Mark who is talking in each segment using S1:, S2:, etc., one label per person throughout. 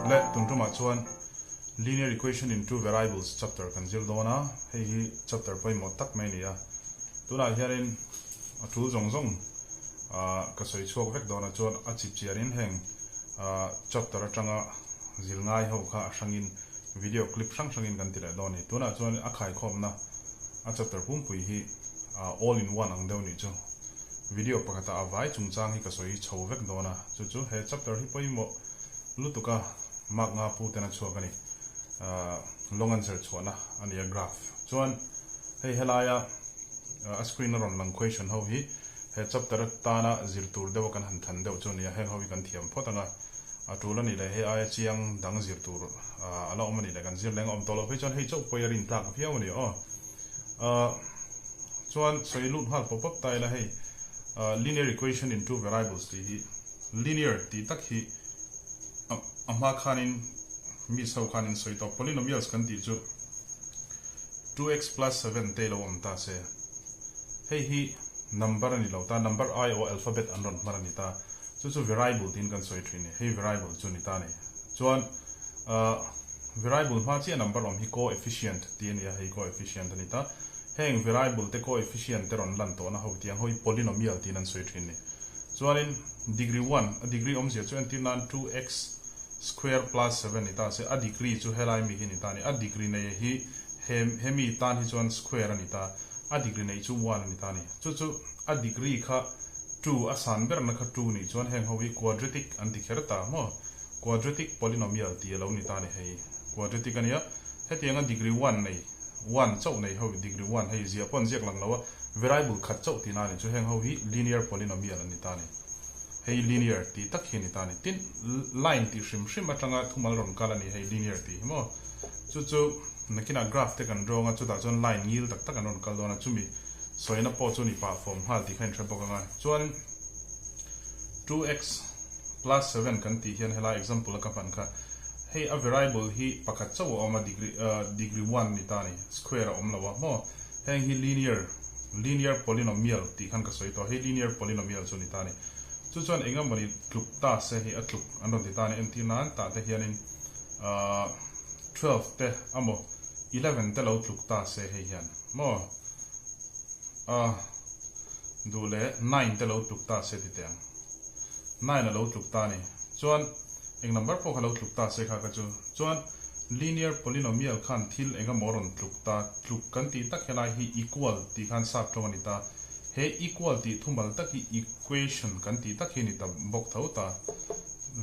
S1: Le tun tumah chuan Linear Equation in Two Variables chapter kan zir dawn a, hei hi chapter pawimawh tak mai a ni a. Tunah hianin a tul zawng zawng ka sawi chhuak vek dawn a chuan a chip chiarin heng chapter atanga zir ngai ho kha a hrangin video clip hrang hrangin kan ti leh dawn a ni. Tunah chuan a khaikhawmna a chapter pumpui hi all in one ang deuh nih chu video pakhatah a vai chungchang hi ka sawi chho vek dawn a, chu chu he chapter hi pawimawh lutuk a mark nga pu ten a chhuak a ni. Long answer chhuahna a ni a graph chuan hei helaia a screen a rawn lang question ho hi he chapter atana zir tur deuh a kan han than deuh chu a ni a, heng ho hi kan thiam phawt ang a, a tul a nih leh hei aia chiang dang zir tur a la awm a nih leh kan zir leng a awm tawh loh phei chuan hei chauh pawh hi a rin tlak viau a ni aw. Chuan sawi lut nghal pawp pawp ta ila hei linear equation in two variables tih hi linear tih tak hi a hma khanin miss ho khanin sawi tawh polynomials kan tih chu 2x plus 7 te lo awm ta se hei hi number a ni lo ta number ai aw alphabet an rawn hman a ni ta chu chu variable tiin kan sawi thin ni hei variable chu ni ta ni chuan variable hma chiah number awm hi coefficient tih a ni a hei coefficient a ni ta heng variable te coefficient te rawn lan tawhna ho tiang ho hi polynomial tiin an sawi thin ni chuanin degree 1 a degree awmzia chu entir nan 2x square plus 7 ni ta se a degree chu helai mi hi ni ta ni a degree nei hi he hemi tan hi chuan square a ni ta a degree nei chu 1 a ni ta ni chu chu a degree kha 2 a san berna kha 2 ni chuan heng ho hi quadratic an ti kher ta maw quadratic polynomial tih a lo ni ta ni hei quadratic a nia hetiang a degree 1 nei 1 chauh nei ho degree 1 hei zia pawh an ziak lang lo a variable khat chauh tih na ni chu heng ho hi linear polynomial an ni ta ni hei linear tih tak hi a ni ta ni tin line tih hrim hrim atanga thumal rawn kal a ni hei linear tih hi maw chu chu nakinah graph te kan drawng a chutah chuan line ngil tak tak an rawn kal dawn a chumi sawina pawh chu ni pah fawm nghal tih kha in hre bawk anga chuan 2x plus 7 kan tih hian helai example a ka hman kha hei a variable hi pakhat chauh a awm a degree degree 1 ni ta ni square a awm lo a maw heng hi linear linear polynomial tih khan ka sawi tawh hei linear polynomial chu ni ta ni chu chuan enga mawni tluk ta se hi a tluk an rawn ti ta ni entir nan tah te hianin 12 te emaw 11 te lo tluk ta se hei hian maw duh leh 9 te lo tluk ta se ti teh ang 9 a lo tluk ta ni chuan eng number pawh kha lo tluk ta se kha ka chu chuan linear polynomial khan thil enga maw rawn tluk ta tluk kan tih tak helai hi equal tih khan sap tawng a ni ta he equal tih thumal tak hi equation kan tih tak hi ni ta bawk tho ta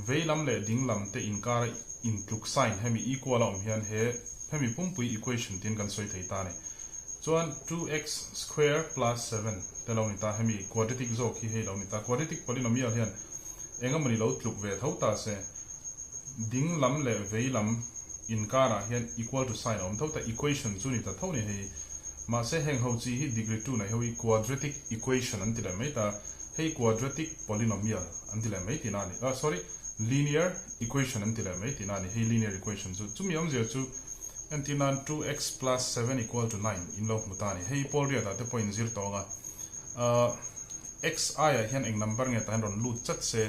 S1: vei lam leh ding lam te inkara intluk sign hemi equal a awm hian he hemi pumpui equation tin kan sawi thei ta ni chuan 2x square plus 7 te lo ni ta hemi quadratic zawk hi hei lo ni ta quadratic polynomial hian engamawni lo tluk ve tho ta se ding lam leh vei lam inkara hian equal to sign a awm tho ta equation chu ni ta tho ni hei mahse heng ho chi hi degree 2 nei ho hi quadratic equation an ti leh mai ta hei quadratic polynomial an ti leh mai tih na ni sorry linear equation an ti leh mai tih na ni hei linear equation chu chumi awmzia chu entir nan 2x plus 7 equal to 9 in lo hmu ta ni hei pawl riat ah te pawh in zir tawng a x i ah hian eng number nge tah hian rawn lut chat se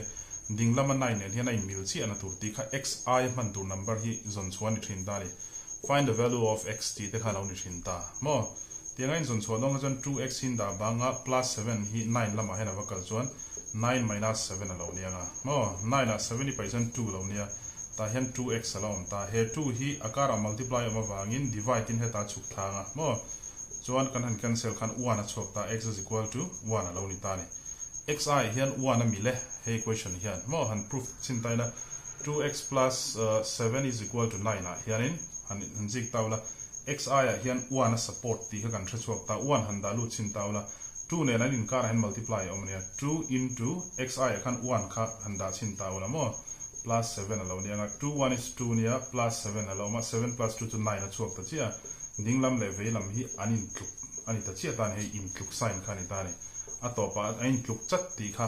S1: ding lama 9 nen hian a in mil chiah na tur tih kha x i hman tur number hi zawn chhuah ni thin ta ni find the value of x tih te kha lo ni thin ta maw tianga in zawn chhuah dawn kha chuan 2x hi in dah banga plus 7 hi 9 lamah hian a va kal chuan 9 minus 7 a lo nia nga maw 9 ah 7 i paih chuan 2 lo nia tah hian 2x a lo awm ta he 2 hi a karah multiply awm avangin divide in heta chhuk thlang a maw chuan kan han cancel khan 1 a chhuak ta x is equal to 1 a lo ni ta ni x i hian 1 a mile hei equation hian maw han proof chin ta ila 2x plus 7 is equal to 9 ah hianin han han zik ta ula x i ah hian 1 a support tih kha kan hre chhuak ta 1 han dah lut chin ta ula 2 nen an inkar ah hian multiply a awm ania 2 into x i ah khan 1 kha han dah chin ta ula maw plus 7 a lo nia nga 2 1 is 2 nia plus 7 a lo awm a 7 plus 2 chu 9 a chhuak ta chiah ding lam leh vei lam hi an intluk ani ta chiah ta ni hei intluk sign kha ani ta ni a tawpah a intluk chat tih kha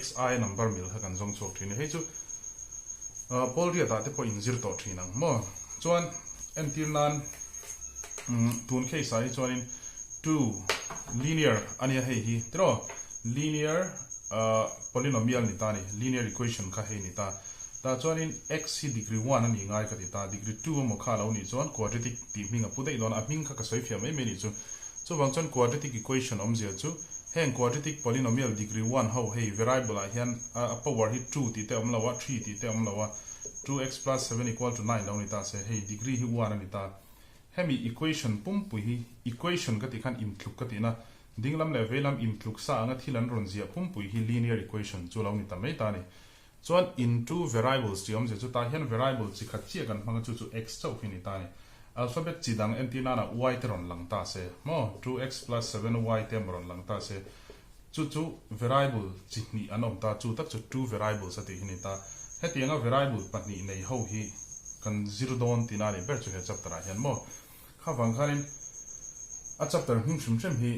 S1: x i number mil kha kan zawng chhuak thin ni hei chu pawl riat ah te pawh in zir tawh thin ang maw chuan entir nan tun case ah hi chuanin 2 linear ania hei hi tiraw linear polynomial ni ta ni linear equation kha hei ni ta. Tah chuanin x hi degree one a nih ngai ka ti ta, degree two emaw kha a lo nih chuan quadratic tih hming a pu daih dawn a, a hming kha ka sawi fiah mai mai nih chu. Chuvang chuan quadratic equation awmzia chu heng quadratic polynomial degree one ho hei variable ah hian a power hi two tih te a awm lo a, three tih te a awm lo a, two x plus seven equal to nine lo ni ta se hei degree hi one a ni ta. Hemi equation pumpui hi equation ka tih khan intluk ka tihna dinglam leh veilam intluk sa anga thil an rawn ziah pumpui hi linear equation chu lo ni ta mai ta a ni. Chuan in two variables tih awmzia chu tah hian variable chi khat chiah kan hmang a chu chu x chauh hi a ni ta a ni. Alphabet chi dang entir nana y te rawn lang ta se maw 2x plus 7y te emaw rawn lang ta se chu chu variable chi hnih an awm ta chu tak chu two variables a tih hi a ni ta. Hetianga variable pahnih nei ho hi kan zir dawn tihna a nih ber chu he chapter ah hian maw. Kha vang khanin a chapter hming hrim hrim hi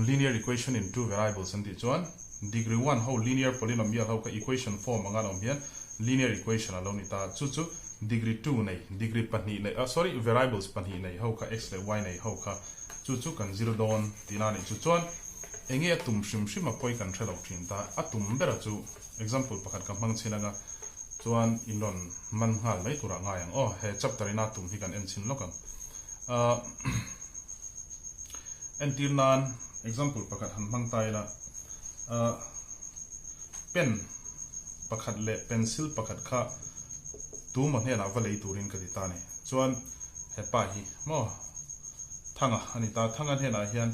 S1: linear equation in two variables an tih chuan degree one ho linear polynomial ho kha equation form anga an awm hian linear equation a lo ni ta. Chu chu degree two nei, degree pahnih nei, ah sorry variables pahnih nei ho kha x leh y nei ho kha chu chu kan zir dawn tihna a nih chu. Chuan enge a tum hrim hrim a pawi kan hre lo thin ta. A tum bera chu example pakhat ka hmang chhin anga chuan in rawn man nghal mai turah ngai ang aw. He chapter ina tum hi kan en chhin lawk ang. Ahh entir nan example pakhat han hmang ta ila ahh pen pakhat leh pencil pakhat kha tumaw hnenah va lei turin ka ti ta a ni. Chuan hepa hi maw Thanga a ni ta. Thanga hnenah hian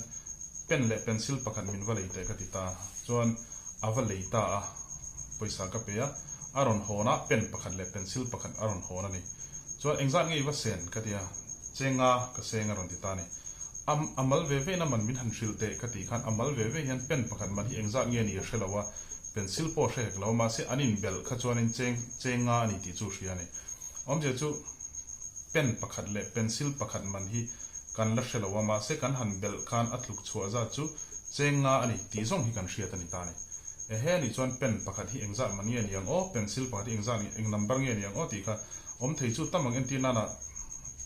S1: pen leh pencil pakhat min va lei teh ka ti ta. Chuan a va lei ta a, pawisa ka pe a, a rawn hawn a, pen pakhat leh pencil pakhat a rawn hawn a ni. Chuan engzat nge i va sen ka ti a, chenga ka seng a rawn ti ta a ni. A a mal ve ve in a man min han hrilh teh ka tih khan a mal ve ve hian pen pakhat man hi engzat nge ni a hre lo a, pencil pawh a hre hek lo a, mahse an inbelh kha chuanin cheng chenga a ni tih chu hria a ni. Awmzia chu pen pakhat leh pencil pakhat man hi kan la hre lo a, mahse kan han belh khan a tluk chhuah zat chu cheng nga a ni tih zawng hi kan hriat a ni ta a ni. Ehe anih chuan pen pakhat hi engzat man nge ni ang aw, pencil pakhat hi engzat nge, eng number nge ni ang aw tih kha awm thei chu tam ang entir nana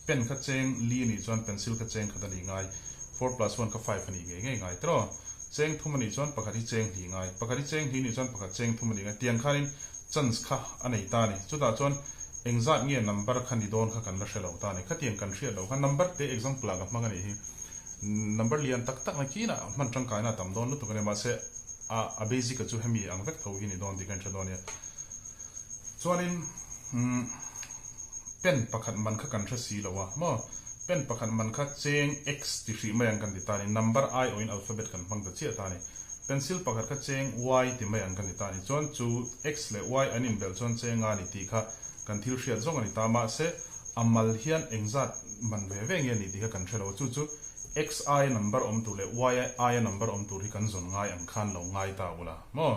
S1: pen kha cheng li anih chuan pencil kha cheng khat a ni ngai, four plus one kha five a nih ngei ngei ngai tiraw? Cheng thum anih chuan pakhat hi cheng hnih ngai, pakhat hi cheng hnih anih chuan pakhat cheng thum a ni ngai, tiang khanin chance kha a nei ta a ni. Chutah chuan engzat nge number kha ni dawn kha kan la hre lo ta a ni. Khatiang kan hriat loh kha number te example ah ka hmang a nih hi. Number lian tak tak na kinah hman tangkaina a tam dawn lutuk a ni. Mahse a a basic a chu hemi ang vek tho hi ni dawn tih ka inhre dawn a nia. Chuanin umm pen pakhat man kha kan hre si lo a maw. Pen pakhat man kha cheng x ti hrih mai ang kan ti ta a ni. Number aiawhin alphabet kan hmang ta chiah ta a ni. Pencil pakhat kha cheng y ti mai ang ka ni ta a ni. Chuan chu x leh y an inbelh chuan cheng a ni tih kha kan thil hriat zawng a ni ta. Mahse, a mal hian engzat man ve ve nge a ni tih kha kan hre lo. Chu chu x aia number awm tur leh y aia number awm tur hi kan zawn ngai ang khan lo ngai ta ula maw?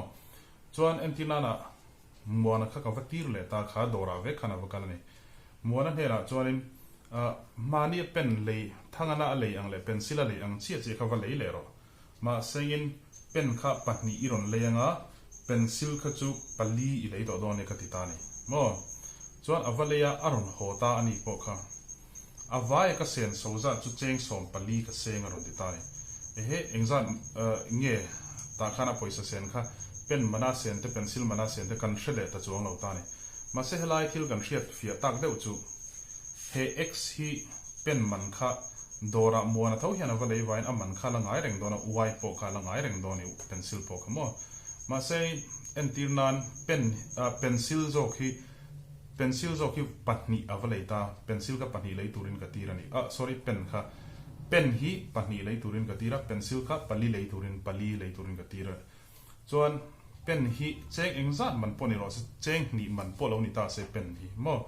S1: Chuan entir nana Muana kha ka va tir leh ta kha dawrah vek khan a va kal a ni. Muana hnenah chuanin mahni a pen lei thangana a lei ang leh pencil a lei ang chiah chiah kha va lei leh rawh. Mahsengin pen kha pahnih i rawn lei anga pencil kha chu pali i lei tawh dawn e ka ti ta a ni maw? Chuan a va lei a, a rawn haw ta a ni pawh kha. A vaia ka sen so zat chu cheng sawm pali ka seng a rawn ti ta a ni. Ehe, engzat nge tah khan a pawisa sen kha pen mana sen te pencil mana sen te kan hre leh ta chuang lo ta a ni. Mahse helai thil kan hriat fiah tak deuh chu he X hi pen man kha dawrah muana tho hian a va lei vaiin a man kha la ngai reng dawn a, Y pawh kha la ngai reng dawn i pencil pawh kha maw. Mahse entir nan pen pencil zawk hi pencil zawk hi pahnih a va lei ta, pencil kha pahnih lei turin ka tir a ni, ah sorry pen kha pen hi pahnih lei turin ka tir a, pencil kha pali lei turin pali lei turin ka tir a. Chuan pen hi cheng engzat man pawh ni rawh se, cheng hnih man pawh lo ni ta se pen hi maw?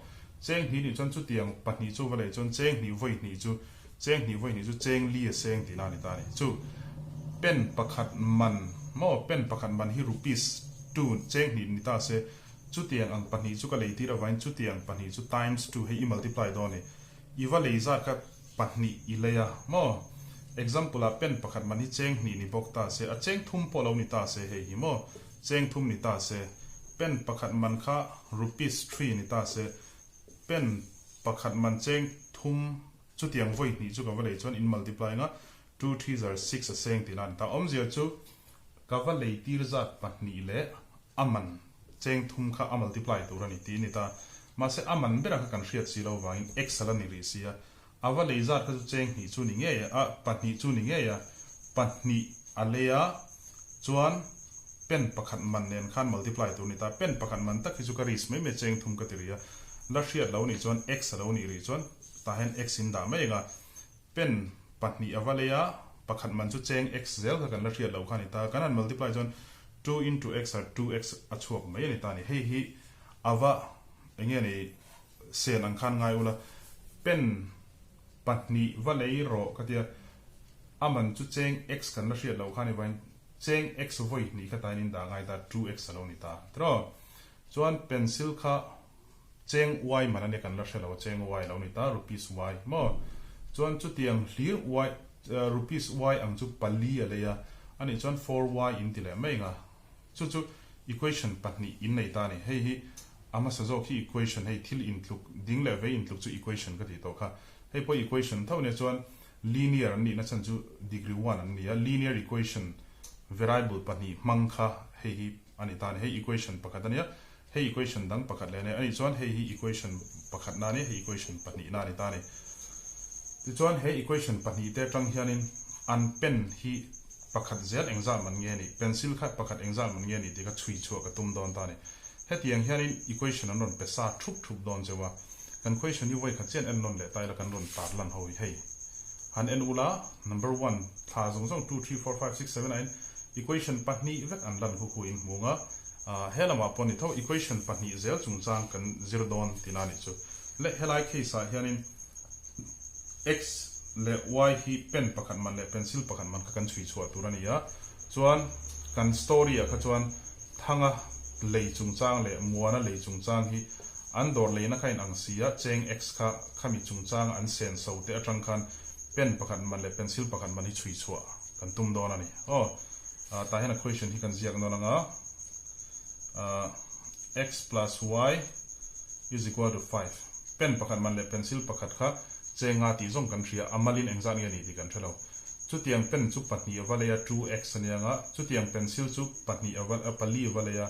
S1: Cheng hnih nih chuan chutiang pahnih chu va lei chuan cheng hnih vawi hnih chu cheng hnih vawi hnih chu cheng li a seng tihna a ni ta a ni. Chu pen pakhat man maw pen pakhat man hi rupees two cheng hnih ni ta se chutiang ang pahnih chu ka lei tir avangin chutiang pahnih chu times two hei i multiply dawn a ni. I va lei zat kha pahnih i lei a maw? Example ah pen pakhat man hi cheng hnih ni bawk ta se, a cheng thum pawh lo ni ta se hei hi maw? Cheng thum ni ta se, pen pakhat man kha rupees three ni ta se, pen pakhat man cheng thum chutiang vawi hnih chu ka va lei chuan in multiply anga two three zar six a seng tihna a ni ta. Awmzia chu ka va lei tir zat pahnih leh a man. cheng thum kha a multiply tur a ni tih a ni ta. Mahse a man bera kha kan hriat si lo vangin x a la ni rih si a, a va lei zat kha chu cheng hnih chu ni ngei a, pahnih chu ni ngei a, pahnih a lei a, chuan pen pakhat man nen khan multiply tur a ni ta. Pen pakhat man tak hi chu ka risk mai mai cheng thum ka ti rih a, la hriat lo nih chuan x a lo nih rih chuan tah hian x in dah mai ang a. Pen pahnih a va lei a, pakhat man chu cheng x zel kha kan la hriat loh kha a ni ta. Kan han multiply chuan two into x ah 2x a chhuak mai a ni ta a ni. Hei hi a va eng nge ni sen ang khan ngai ula, pen pahnih va lei rawh ka tia, a man chu cheng x kan la hriat loh kha a ni vain cheng x vawi hnih kha tain in dah ngai ta, 2x a lo ni ta. Tiraw? Chuan pencil kha Cheng y man a nia kan la hre lo a, cheng y lo ni ta, rupees y maw? Chuan chutiang hlir y, rupees y ang chu pali a lei a, anih chuan 4y in ti leh mai ang a. Chu chu equation pahnih in nei ta a ni. Hei hi a hmasa zawk hi equation, hei thil intluk, ding leh vei intluk chu equation ka tih tawh kha. Hei pawh equation tho nia chuan linear an nihna chhan chu degree one an ni a, linear equation variable pahnih hmang kha hei hi a ni ta a ni. Hei equation pakhat a nia, hei equation dang pakhat leh a nia. Anih chuan hei hi equation pakhatna a ni, hei equation pahnihna a ni ta a ni. Tichuan he equation pahnih te atang hianin an pen hi pakhat zel engzah man nge a nih, pencil kha pakhat engzah man nge a nih tih kha chhui chhuah ka tum dawn ta a ni. Hetiang hianin equation an rawn pe sa thup thup dawn cheu a. Kan question hi vawi khat chian en nawn leh ta ila kan rawn tar lan ho hi hei. Han en ula, number one, thla zawng zawng two, three, four, five, six, seven ah hian equation pahnih vek an lan hu hu in hmung a. He lamah pawh ni tho equation pahnih zel chungchang kan zir dawn tihna a nih chu. Le helai case ah hianin x leh y hi pen pakhat man leh pencil pakhat man kha kan chhui chhuah tur a ni a. Chuan kan story ah kha chuan Thanga lei chungchang leh Muana lei chungchang hi an dawr leina kha in ang si a, cheng X kha khami chungchang an sen so te atang khan pen pakhat man leh pencil pakhat man hi chhui chhuah kan tum dawn a ni. Aw, tah hian a question hi kan ziak nawn anga, X plus Y is equal to five. Pen pakhat man leh pencil pakhat kha cheng nga tih zawng kan hria, a malin engzat nge ni tih kan hre lo. Chutiang pen chu pahnih a va lei a, 2x a nia nga, chutiang pencil chu pahnih a va, pali a va lei a,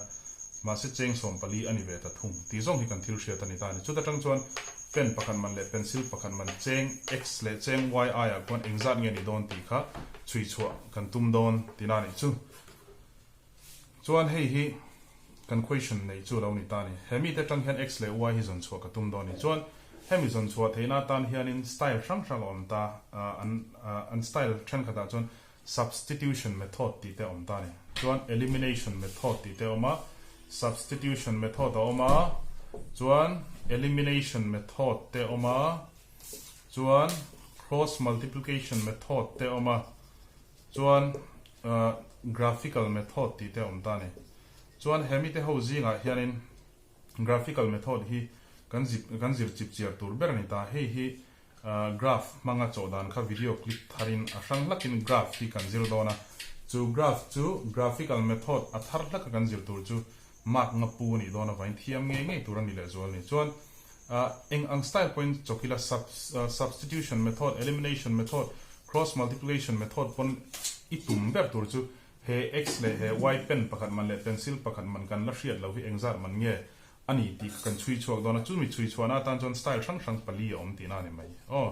S1: mahse cheng 14 a ni ve ta thung tih zawng hi kan thil hriat a ni ta a ni. Chuta tang chuan pen pakhat man leh pencil pakhat man cheng x leh cheng y aiah khuan engzat nge ni dawn tih kha chhui chhuah kan tum dawn tihna a nih chu. Chuan hei hi kan question neih chu lo ni ta a ni. He mite atang hian x leh y hi zawn chhuah ka tum dawn a ni. Chuan hemi zawn chhuah theihna atan hianin style hrang hrang a awm ta. An an style thenkhatah chuan substitution method tih te a awm ta a ni. Chuan elimination method tih te a awm a, substitution method a awm a, chuan elimination method te a awm a, chuan cross multiplication method te a awm a. Chuan graphical method tih te a awm ta a ni. Chuan he mite ho zingah hianin graphical method hi kan zip kan zir chip chiar tur ber a ni ta. Hei hi graph hmanga chawh dan kha video clip tharin a hrang hlakin graph hi kan zir dawn a. Chu graph chu graphical method a thar hlaka kan zir tur chu mark nga pu a nih dawn avangin thiam ngei ngei tur a ni lehzual a ni. Chuan Eng ang style pawhin chawk ila substitution method, elimination method, cross multiplication method pawn i tum ber tur chu he x leh he y pen pakhat man leh pencil pakhat man kan la hriat loh hi engzat man nge a ni tih kha kan chhui chhuak dawn a, chumi chhui chhuahna atan chuan style hrang hrang pali a awm tihna a ni mai. Aw.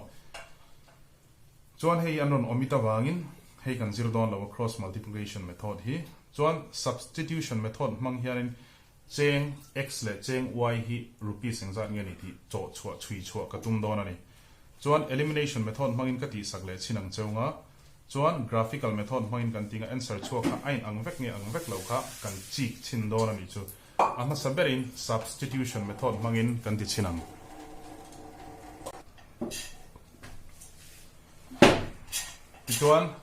S1: Chuan hei an rawn awmit avangin hei kan zir dawn lo a cross multiplication method hi. Chuan substitution method hmang hianin Cheng X leh cheng Y hi rupees engzat nge ni tih chawh chhuah chhui chhuah ka tum dawn a ni. Chuan elimination method hmangin ka tihsak leh chhin ang cheu nga. Chuan graphical method hmangin kan tinga answer chhuak kha a in ang vek nge ang vek lo kha kan chik chhin dawn a nih chu. A hmasa berin substitution method hmangin kan ti chhin ang. Tichuan.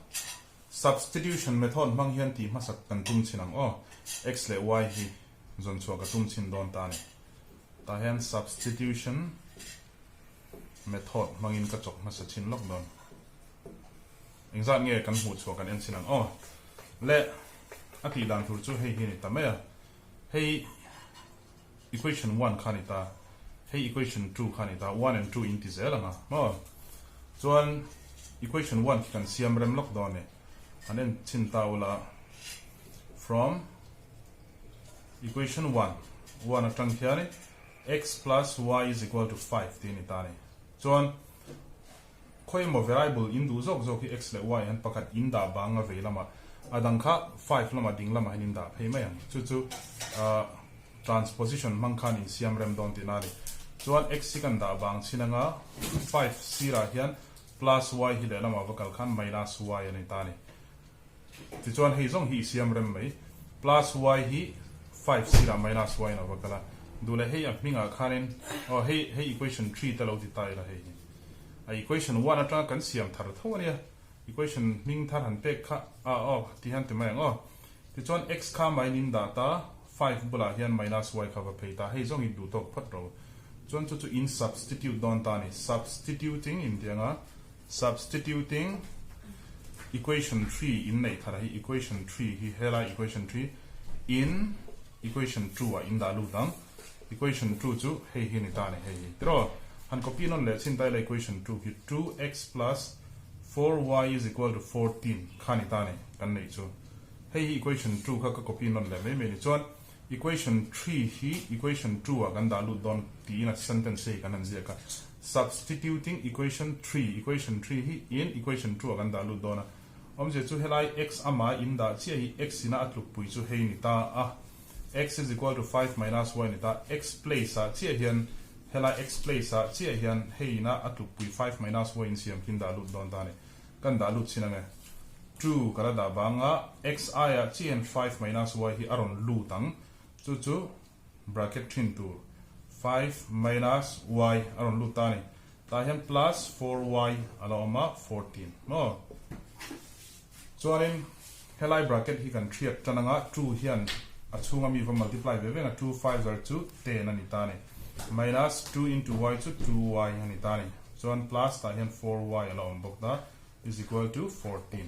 S1: Substitution method hmang hian tih hmasak kan tum chhin ang aw. X leh Y hi zawn chhuah ka tum chhin dawn ta a ni. Tah hian substitution method hmangin ka chawk hmasa chhin lawk dawn. Engzat nge kan hmuh chhuah kan en chhin ang aw. Le a tih dan tur chu hei hi a ni ta mai a. Hei equation one kha a ni ta, hei equation two kha a ni ta, one and two in ti zel ang a maw? Chuan equation one khi kan siam rem lawk dawn a ni, an en chhin ta ula from Equation 1 1 atang hianin x plus y is equal to 5 tih a ni ta a ni. Chuan khawi emaw variable in duh zawk zawk hi x leh y hian pakhat in dah bang a vei lamah a dang kha 5 lamah ding lamah hian in dah phei mai ang. Chu chu transposition hmang khan in siam rem dawn tihna a ni. Chuan x hi kan dah bang chhin anga 5 sirah hian plus y hi lehlamah va kal khan minus y a ni ta a ni. Tichuan hei zawng hi i siam rem mai. Plus y hi 5 sirah minus y in a va kal a. Duh leh hei a hmingah khanin aw hei hei equation 3 te lo ti ta ila hei hi. A equation 1 atanga kan siam thar tho a nia. Equation hming thar han pek kha a aw ti hian ti mai ang aw. Tichuan x kha main in dah ta 5 bulah hian minus y kha va phei ta. Hei zawng hi duh tawk phawt ro. Chuan chu chu in substitute dawn ta a ni. Substituting in ti anga Substituting equation 3 in neih thar hi equation 3 hi helai equation 3 in equation 2 ah in dah lut ang. Equation 2 chu hei hi ni ta a ni hei hi. Tiraw han copy nawn leh chin ta ila equation 2 hi 2x plus 4y is equal to 14 kha ni ta a ni kan neih chu. Hei hi equation 2 kha ka copy nawn leh mai mai a ni. Chuan Equation 3 hi equation 2 ah kan dah lut dawn tiin a sentence hi kan han ziak a. Substituting equation 3, equation 3 hi in equation 2 ah kan dah lut dawn a. Awmzia chu helai x ama in dah chiah hi x ina a tlukpui chu hei ni ta a. X is equal to 5 minus y ni ta. X place ah chiah hian helai x place ah chiah hian hei ina a tlukpui 5 minus y in siam khi in dah lut dawn ta a ni. Kan dah lut chin ange. 2 ka la dah bang a, x aiah chian 5 minus y hi a rawn lut ang. Chu chu bracket thin tur 5 minus y a rawn lut ta a ni. Tah hian plus 4y a la awm a, 14 maw? Chuanin helai bracket hi kan thiat tan anga 2 hian a chhunga mi va multiply ve veng a, 2 5 zar chu 10 a ni ta a ni. Minus 2 into y chu 2y a ni ta a ni. Chuan plus tah hian 4y a la awm bawk ta. Is equal to 14.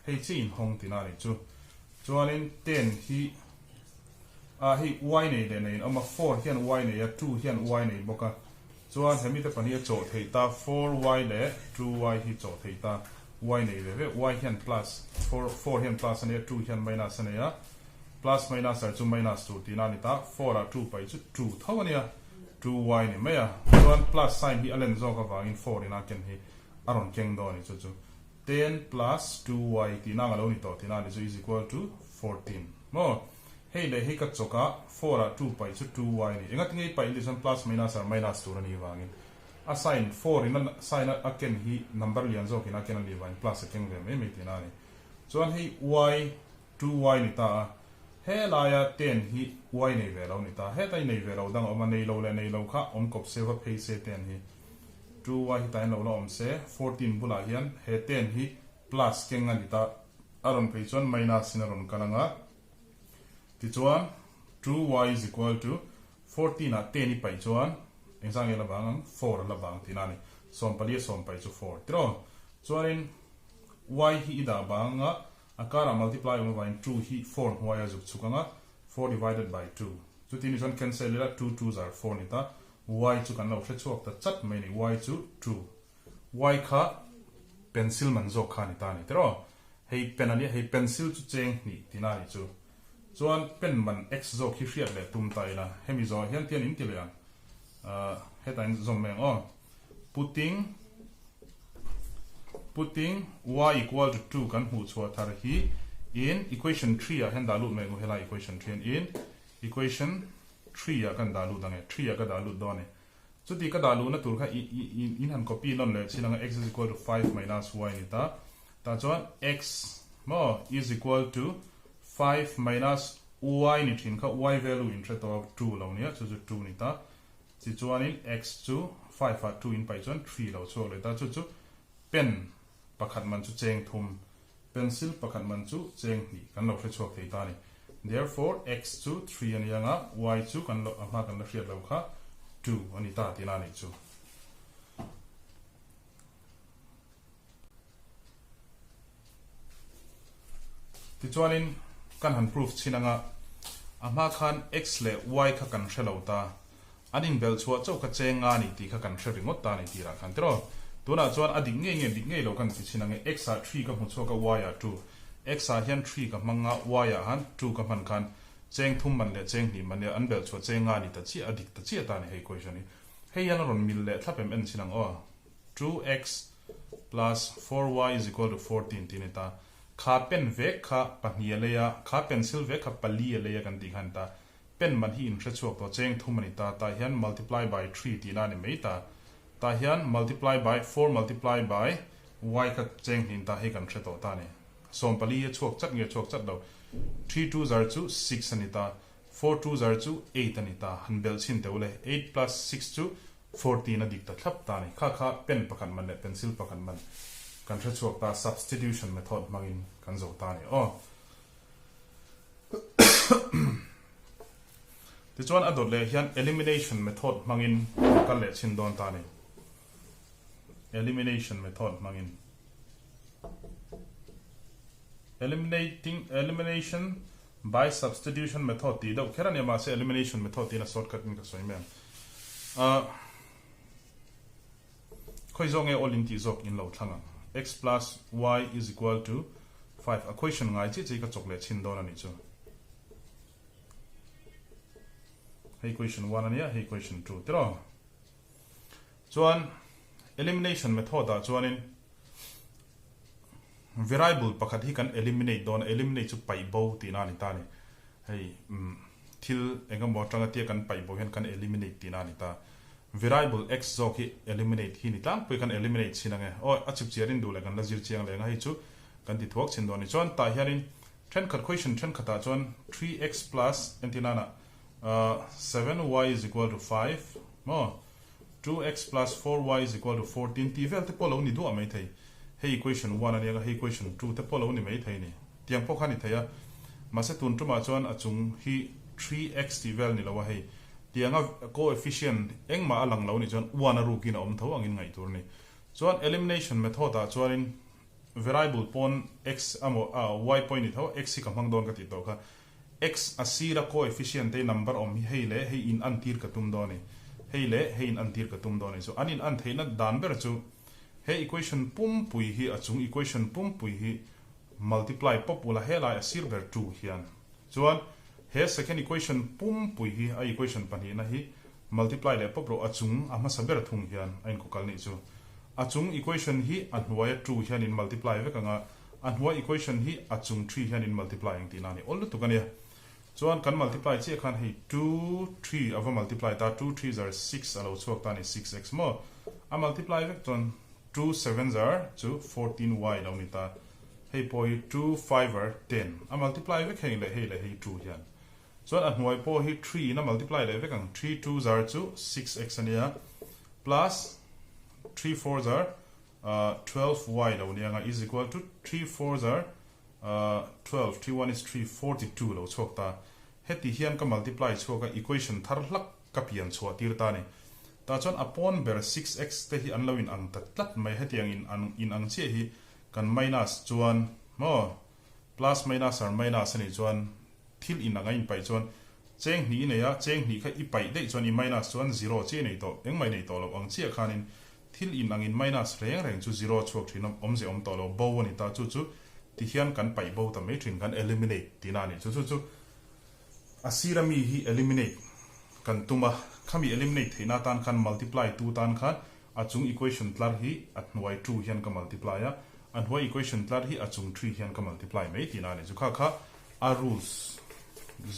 S1: Hei chi inhawng tina a nih chu. Chuanin 10 hi ah hei y nei leh nei in awm a, 4 hian y nei a, 2 hian y nei bawk a. Chuan hemi te pahnih a chawh theih ta, 4y leh 2y hi chawh theih ta, y nei ve ve, y hian plus, 4 4 hian plus a nei a, 2 hian minus a nei a, plus minus ah chu minus tur tihna a ni ta, 4 ah 2 paih chu 2 tho a nia, 2y ni mai a. Chuan plus sign hi a len zawk avangin 4 ina ken hi a rawn keng dawn a ni chu chu 10 plus 2y tihna ang a lo ni tawh tihna a ni chu is equal to 14 maw hei leh hei ka chawk a 4 ah 2 paih chu 2y a ni enga tinge i paih leh chuan plus minus or minus tur a nih vangin a sign 4 in a sign a ken hi number lian zawk in a ken a nih vangin plus a keng ve mai mai tihna a ni chuan hei y 2y ni ta a helaia 10 hi y nei ve lo ni ta heta i nei ve lo dang a awm a nei lo leh nei lo kha awm kawp se va phei se 10 hi 2y hi tain lo la awm se, 14 bulah hian he 10 hi plus keng a ni ta, a rawn phei chuan minus in a rawn kal ang a, tichuan 2y is equal to 14 ah 10 i paih chuan engzah nge la vang ang, 4 a la vang tihna a ni, 14 a sawm paih chu 4 tiraw, chuanin y hi i dah bang ang a, a karah multiply awm avangin 2 hi 4 hnuaia zuk chhuk ang a, 4 divided by 2, chuti ni chuan cancel ila 2 twos are 4 ni ta, Y chu kan lo hre chhuak ta chat mai a ni, Y chu 2. Y kha pencil man zawk kha a ni ta a ni tiraw? Hei pen a nia, hei pencil chu cheng hnih tihna a ni chu. Chuan pen man X zawk hi hriat leh tum ta ila, hemi zawhah hian tian in ti leh ang. Ahh hetah in zawm mai ang aw. Putting Putting Y equal to 2 kan hmuh chhuah thar hi in equation 3 ah hian dah lut mai ang u, helai equation 3 hian in equation 3 ah kan dah lut ang e, 3 ah ka dah lut dawn e. Chuti ka dah luhna tur kha i i i in han copy nawn leh chin anga x is equal to 5 minus y ni ta. Tah chuan x maw is equal to 5 minus y ni thin kha y value in hre tawh a 2 lo nia chu chu 2 ni ta. Tichuanin x chu 5 ah 2 in paih chuan 3 lo chhuak leh ta chu chu pen pakhat man chu cheng thum Pencil pakhat man chu cheng hnih kan lo hre chhuak thei ta a ni. Therefore, x chu 3 a ni anga, y chu kan lo a hma kan la hriat lo kha 2 a ni ta tihna a nih chu. Tichuanin kan han proof chhin anga, a hma khan x leh y kha kan hre lo ta. An inbelh chhuah chauh kha cheng nga ni tih kha kan hre ringawt ta a ni tirah khan tiraw. Tunah chuan a dik ngei nge dik ngei lo kan ti chhin ang e, x ah 3 ka hmu chhuak a y ah 2. X ah hian 3 ka hmang a y ah han 2 ka hman khan Cheng thum man leh cheng hnih man nia an belh chhuah cheng nga ni ta chiah a dik ta chiah ta ni hei equation hi. Hei hian a rawn mil leh thlap em en chin ang aw. 2x plus 4y is equal to 14 tih a ni ta. Kha pen vek kha pahnih a lei a, kha pencil vek kha pali a lei a kan tih khan ta. Pen man hi in hre chhuak tawh cheng thum a ni ta. Tah hian multiply by three tihna a ni mai ta. Tah hian multiply by four multiply by y kha cheng hnih ta hei kan hre tawh ta a ni. 14 a chhuak chat nge chhuak chat lo. Three two zar chu six a ni ta, four two zar chu eight a ni ta. Han belh chhin teh ule, eight plus six chu 14 a dik ta thlap ta a ni. Kha kha pen pakhat man leh pencil pakhat man kan hre chhuak ta, substitution method hmangin kan zo ta a ni aw. Tichuan a dawt leh hian elimination method hmangin kan kal leh chhin dawn ta a ni. Elimination method hmangin. Eliminating elimination by substitution method tih deuh kher a nia mahse elimination method tiin a shortcut in ka sawi mai ang. Ahh khawi zawk nge all in tih zawk in lo thlang ang. X plus y is equal to 5 a question ngai chiah chiah hi ka chawk leh chhin dawn a nih chu. Hei question 1 a nia hei question 2 tiraw. Chuan elimination method ah chuanin variable pakhat hi kan eliminate dawn a, eliminate chu paih bo tihna a ni ta a ni. Hei thil eng emaw atanga tia kan paih bo hian kan eliminate tihna a ni ta. Variable x zawk hi eliminate hi ni tlangpui kan eliminate chhin ange. Aw a chip chiar in duh leh kan la zir chiang leh ang a, hei chu kan ti thuak chhin dawn a ni. Chuan tah hianin thenkhat question thenkhatah chuan 3x plus entirnana 7y is equal to 5 maw 2x plus 4y is equal to 14 tih vel te pawh lo ni duah mai thei. Hei equation 1 a nia hei equation 2 te pawh lo ni mai thei ni. Tiang pawh kha ni thei a. Mahse tun tumah chuan a chung hi 3x tih vel ni lo a hei. Tianga coefficient engmah a lang lo nih chuan 1 a rukin a awm tho angin ngaih tur a ni. Chuan elimination method ah chuanin variable pawn x emaw y pawh i ni tho x hi ka hmang dawn ka tih tawh kha. X a sira coefficient te number awm hi hei leh hei in an tir ka tum dawn a ni. Hei leh hei in an tir ka tum dawn a ni. So an in an theihna dan ber chu he equation pumpui hi a chung equation pumpui hi multiply pawp ula helai a sir ber 2 hian. Chuan he second equation pumpui hi a equation pahnihna hi multiply leh pawp rawh a chung a hmasa ber thung hian a inkawkal nih chu. A chung equation hi a hnuaia 2 hian in multiply vek ang a, A hnuai equation hi a chung three hian in multiply ang tihna a ni. Awl lutuk a nia. Chuan kan multiply chiah khan hei two three a va multiply ta, two three zar six a lo chhuak ta a ni, six x maw? A multiply vek chuan two seven zar chu 14 y lo ni ta. Hei pawh hi two five ar ten a multiply vek heng leh hei leh hei two hian. Chuan a hnuai pawh hi three in a multiply leh vek ang, three two zar chu six x a nia plus three four zar 12 y lo nia nga is equal to 3 fours are 12 3 one is 3 42 lo chhuak ta. Heti hian ka multiply chhuak a equation thar hlak ka pian chhuah tir ta ni. Tah chuan a pawn ber 6x te hi an lo in ang ta tlat mai hetiang in ang in ang chiah hi kan minus chuan maw plus minus or minus a nih chuan thil in ang a in paih chuan cheng hnih i nei a cheng hnih kha i paih daih chuan i minus chuan zero chiah i nei tawh engmah i nei tawh loh ang chiah khanin Thil in angin minus reng reng chu zero chhuak thin a, awmze awm tawh lo, bo a ni ta, chu chu ti hian kan paih bo ta mai thin, kan eliminate tihna a nih chu, chu chu a sira mi hi eliminate kan tum a, khami eliminate theihna atan khan multiply tu tan khan a chung equation tlar hi a hnuai two hian ka multiply a, a hnuai equation tlar hi a chung three hian ka multiply mai tihna a nih chu, kha kha a rules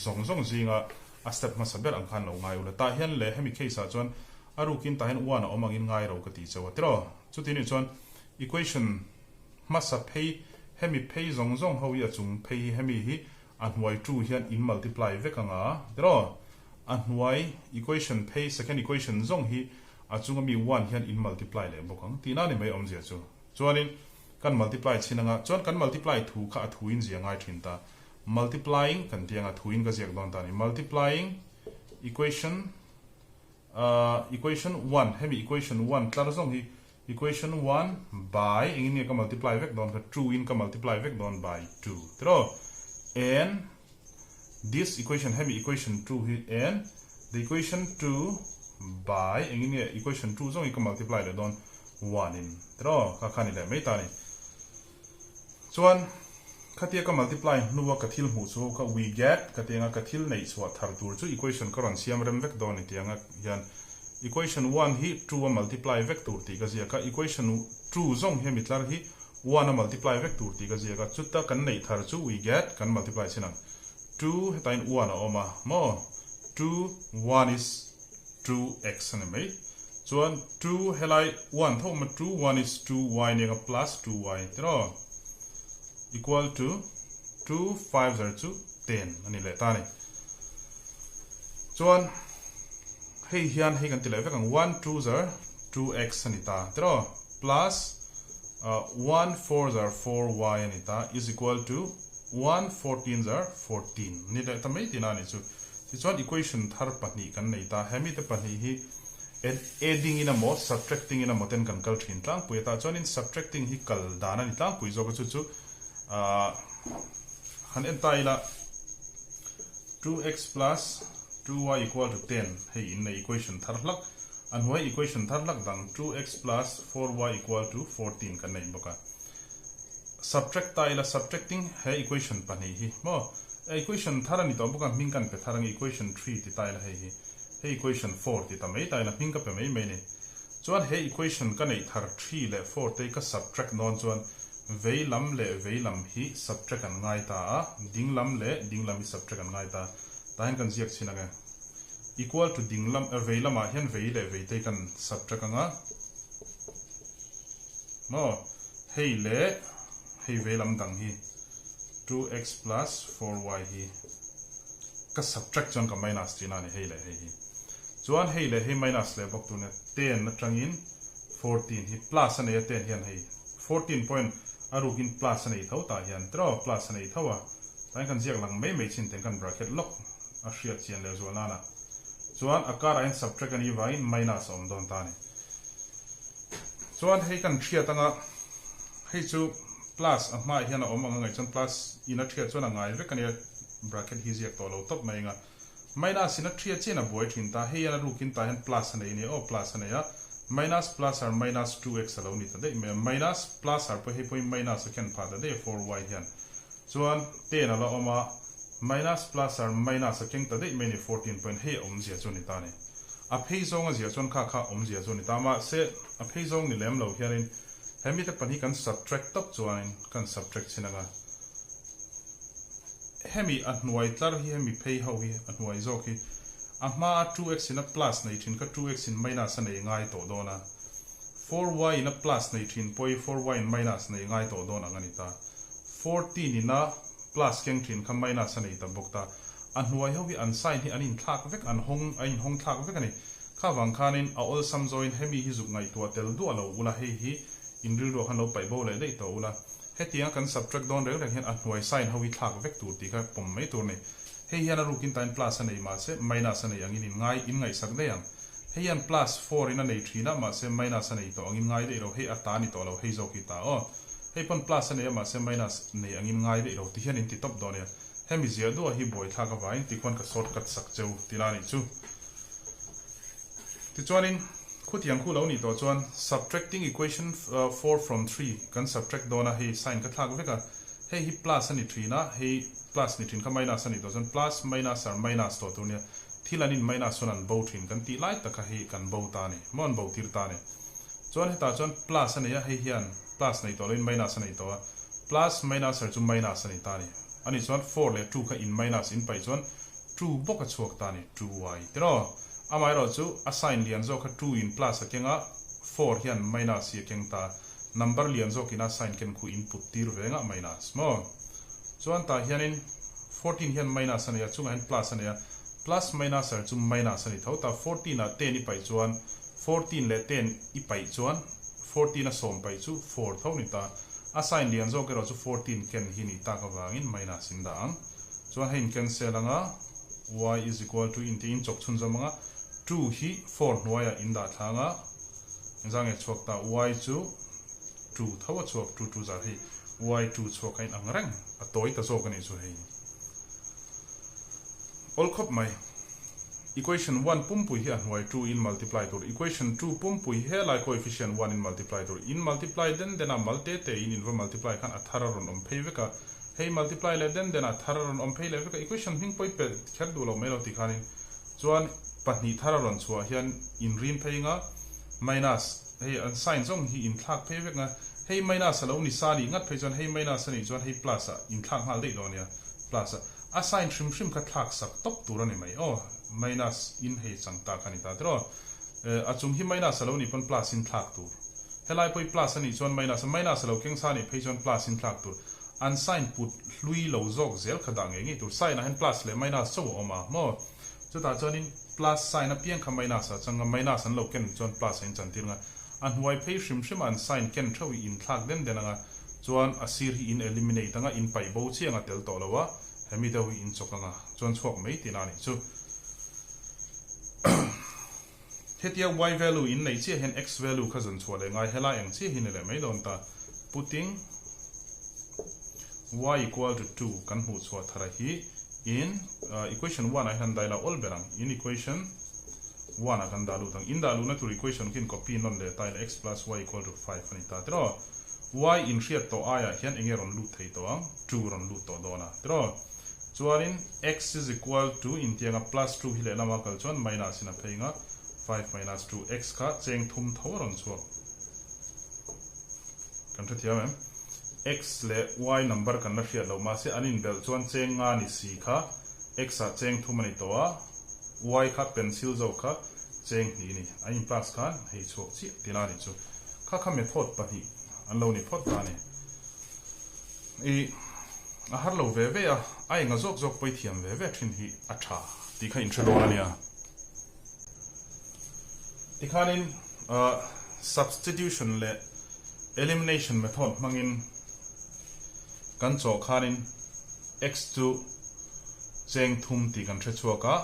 S1: zawng zawng zinga a step hmasa ber ang khan lo ngai ula, tah hian leh hemi case ah chuan A rukin tah hian one a awm angin ngai ro ka tih chauh a tiraw? Chuti nih chuan equation hmasa phei hemi phei zawng zawng ho hi a chung phei hi hemi hi a hnuai two hian in multiply vek anga tiraw? A hnuai equation phei second equation zawng hi a chung ami one hian in multiply leh bawk ang tihna ni mai awmzia chu. Chuanin kan multiply chhin anga chuan kan multiply thu kha a thuin zia ngai thin ta. Multiplying kan tih anga thuin ka ziak dawn ta a ni. Multiplying equation Equation one, hemi equation one tlar zawng hi equation one by engin nge ka multiply vek dawn kha two in ka multiply vek dawn by two tiraw and this equation hemi equation two hi and the equation two by engin nge equation two zawng hi ka multiply leh dawn one in tiraw kha kha ni leh mai ta ni chuan. Khatia ka multiply hnua ka thil hmuh chu kha we get ka ti anga ka thil neih chhuah thar tur chu equation ka rawn siam rem vek dawn ni ti anga hian equation one hi two a multiply vek tur tih ka ziak a, equation two zawng hian mi tlar hi one a multiply vek tur tih ka ziak a, chuta kan neih thar chu we get kan multiply chin ang two hetain one a awm a maw two one is 2x a ni mai. Chuan 2 helai 1 tho awm a 2 1 is 2y nia nga plus 2y tiraw equal to 2 5 zar chu 10 a ni leh ta a ni. Chuan hei hian hei kan ti leh vek ang 1 2 zar 2x a ni ta tiraw plus 1 4 zar 4y a ni ta is equal to 1 14 zar 14 ni leh ta mai tihna a ni chu. Tichuan equation thar pahnih kan nei ta. Hemi te pahnih hi adding in emaw subtracting in emaw ten kan kal thin tlangpui a. Tah chuanin subtracting hi kal dan a ni tlangpui zawk a, chu chu han en ta ila 2x plus 2y equal to 10 hei in nei equation thar hlak a hnuai equation thar hlak dang 2x plus 4y equal to 14 kan nei bawk a. Subtract ta ila subtracting he equation pahnih hi maw equation thar a ni tawh bawk a hming kan pe thar ang equation three ti ta ila hei hi hei equation four ti ta mai ta ila hming ka pe mai mai ni chuan he equation ka neih thar three leh four te hi ka subtract dawn chuan vei lam leh vei lam hi subtract an ngai ta a ding lam leh ding lam hi subtract an ngai ta tah hian kan ziak chhin ang e equal to ding lam vei lamah hian vei leh vei te hi kan subtract ang a. Maw? Hei leh hei vei lam dang hi 2x plus 4y hi ka subtract chuan ka minus tihna a ni hei leh hei hi. Chuan hei leh hei minus leh bawk tur nia 10 atangin 14 hi plus a nei a 10 hian hei 14 point a rukin plus a nei tho tah hian tiraw plus a nei tho a tah hian kan ziak lang mai mai chin teng kan bracket lawk a hriat chian leh zual nana chuan a karah hian subtract a nih vangin minus a awm dawn ta a ni. Chuan hei kan hriat anga hei chu plus a hmaah hian a awm ang a ngaih chuan plus in a thiat chuan a ngai vek a nia bracket hi ziak tawh lo tawp mai anga minus in a thiat chian a buai thin ta hei hian a rukin tah hian plus a nei a nia aw plus a nei a minus plus ar minus 2x a lo ni ta daih mai a minus plus ar pawh hei pawhin minus a ken phah ta daih a 4y hian chuan 10 a la awm a minus plus ar minus a keng ta daih mai a ni 14 point hei a awmzia chu a ni ta a ni. A phei zawng a ziah chuan kha kha awmzia chu a ni ta. Mahse, a phei zawng ni lem lo hianin he mite pahnih kan subtract tawp chuanin kan subtract chin anga hemi a hnuai tlar hi hemi phei ho hi a hnuai zawk hi a hma a 2x in a plus nei thin kha 2x in minus a nei ngai tawh dawn a, 4y in a plus nei thin pawh hi 4y in minus nei ngai tawh dawn ang a ni ta. 14 in a plus keng thin kha minus a nei ta bawk ta. A hnuai ho hi an sign hi an inthlak vek, an hawng, a inhawng thlak vek a ni. Kha vang khanin a awlsam zawin hemi hi zuk ngaihtuah tel duah lo ula, hei hi in rilruah khan lo paih bo leh daih tawh ula. Hetianga kan subtract dawn reng reng hian a hnuai sign ho hi thlak vek tur tih kha pawm mai tur a ni. Hei hian a rukin tain plus a nei mahse minus a nei angin in ngai, in ngaihsak daih ang. Hei hian plus four in a nei thin a, mahse minus a nei tawh angin ngai daih lo, hei a ta ni tawh lo, hei zawk hi ta aw. Hei pawn plus a nei a mahse minus nei angin ngai daih lo ti hian in ti tawp dawn nia. Hemi ziah duah hi buaithlak avangin tikhuan ka shortcut sak cheu ti la nih chu. Tichuanin khutiang khu lo nih tawh chuan subtracting equation four from three kan subtract dawn a, hei sign ka thlak vek a, hei hi plus a ni thin a, hei plus ni thin kha minus a nih tawh chuan plus minus ar minus tawh tur nia, thil an in minus chuan an bo thin kan tih lai tak kha hei kan bo ta a ni, maw an bo tir ta a ni. Chuan hetah chuan plus a nei a, hei hian plus nei tawh loin minus a nei tawh a, plus minus ar chu minus a ni ta a ni. Ani chuan four leh two kha in minus in paih chuan two bawk a chhuak ta a ni, two y tiraw? Amaherawh chu a sign lian zawk kha two in plus a keng a, four hian minus hi a keng ta, number lian zawkin a sign ken khu in put tir ve ngah minus maw? Chuan tah hianin 14 hian minus a nei a, chungah hian plus a nei a, plus minus ar chu minus a ni tho ta, 14 ah ten i paih chuan 14 leh ten i paih chuan 14 a sawm paih chu four tho ni ta. A sign lian zawk erawh chu 14 ken hi nih tak avangin minus in dah ang. Chuan hei in cancel anga y is equal to in tih in chawk chhun zawm anga two hi four hnuaiah in dah thla anga engzah nge chhuak ta y chu two tho a chhuak two two zar hei y two chhuak a in ang reng a tawi ta zawk a nih chu hei. Awl khawp mai. Equation one pumpui hi a hnuai two in multiply tur. Equation two pumpui helai coefficient one in multiply tur. In multiply den den a, mal te te in in va multiply khan a thar a rawn awm phei vek a. Hei multiply leh den den a thar a rawn awm phei leh vek a, equation hming pawh i pelh kher duh lo mai lo tikhanin chuan pahnih thar a rawn chhuah hian inrin phei nga minus hei an sign zawng hi inthlak phei vek nga hei minus a lo ni sa nih ngat phei chuan hei minus a nih chuan hei plus ah inthlak nghal daih dawn nia plus ah a sign hrim hrim kha thlak sak tawp tur a ni mai aw minus in hei chang ta kha ni ta tiraw a chung hi minus a lo nih pawn plus in thlak tur helai pawh hi plus a nih chuan minus a minus a lo keng sa nih phei chuan plus in thlak tur An sign put hlui lo zawk zel kha dah ngei ngei tur. Sign ah hian plus leh minus chauh a awm a maw? Chutah chuanin plus sign apiang kha minus ah chang a, minus an lo ken chuan plus a inchantir ang a. A hnuai phei hrim hrim a an sign ken theuh i inthlak den den ang a, chuan a sir hi in eliminate ang a, in paih bo chiang a tel tawh lo a, hemi deuh hi in chawk ang a, chuan chhuak mai tihna a nih chu. Hetia y value in neih chiah hian x value kha zawn chhuah leh ngai helai ang chiah hi ni leh mai dawn ta. Putting y equal to 2 kan hmuh chhuah thar a hi in equation 1 ah hian daila awl ber ang. In equation 1 ah kan dah lut ang. In dah luhna tur equation khi in copy nawn leh ta ila x plus y equal to 5 a ni ta tiraw. Y in hriat tawh aiah hian enge rawn lut thei tawh ang? 2 rawn lut tawh dawn a tiraw. Chuanin x is equal to intianga plus 2 hi lehlam a kal chuan minus in a phei nga, 5 minus 2 x kha cheng thum tho a rawn chhuak. Kan hrethiam em? X leh y number kan la hriat loh mahse an inbelh chuan cheng nga ni si kha x ah cheng thum a ni tawh a, y kha pencil zawk kha cheng hnih a ni. An in plus khan hei chhuak chiah tihna a nih chu. Kha kha method pahnih an lo ni phawt ta a ni. I a har lo ve ve a, a enga zawk zawk pawi thiam ve ve thin hi a tha tih kha inhre dawn a nia. Tikhanin substitution leh elimination method hmangin kan chawh khanin x chu cheng thum tih kan hre chhuak a,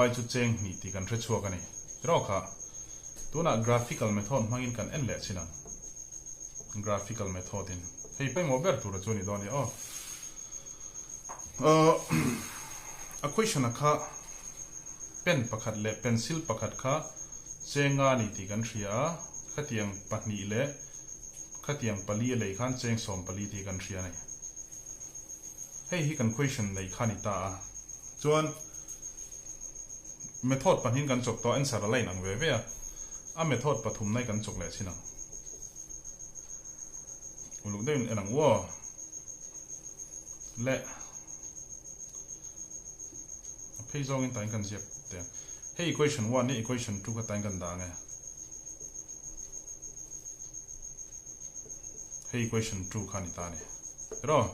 S1: y chu cheng hnih tih kan hre chhuak a ni. Tiraw kha, tunah graphical method hmangin kan en leh chin ang. Graphical method in hei pawimawh ber tura chu a ni dawn a ni aw. A question a kha pen pakhat leh pencil pakhat kha cheng nga a ni tih kan hria a, khatiang pahnih leh khatiang pali a lei khan cheng 40 tih kan hria a ni. Hei hi kan question nei kha a ni ta a. Chuan method pahnihin kan chawk tawh a, answer a la inang ve ve a, a method pathum nai kan chawk leh chin ang. Uluk deuhin en ang u aw. Le a phei zawngin tain kan ziak teh ang. Hei equation 1 ni equation 2 kha tain kan dah ang e. Hei equation 2 kha ni ta ni. Tiraw?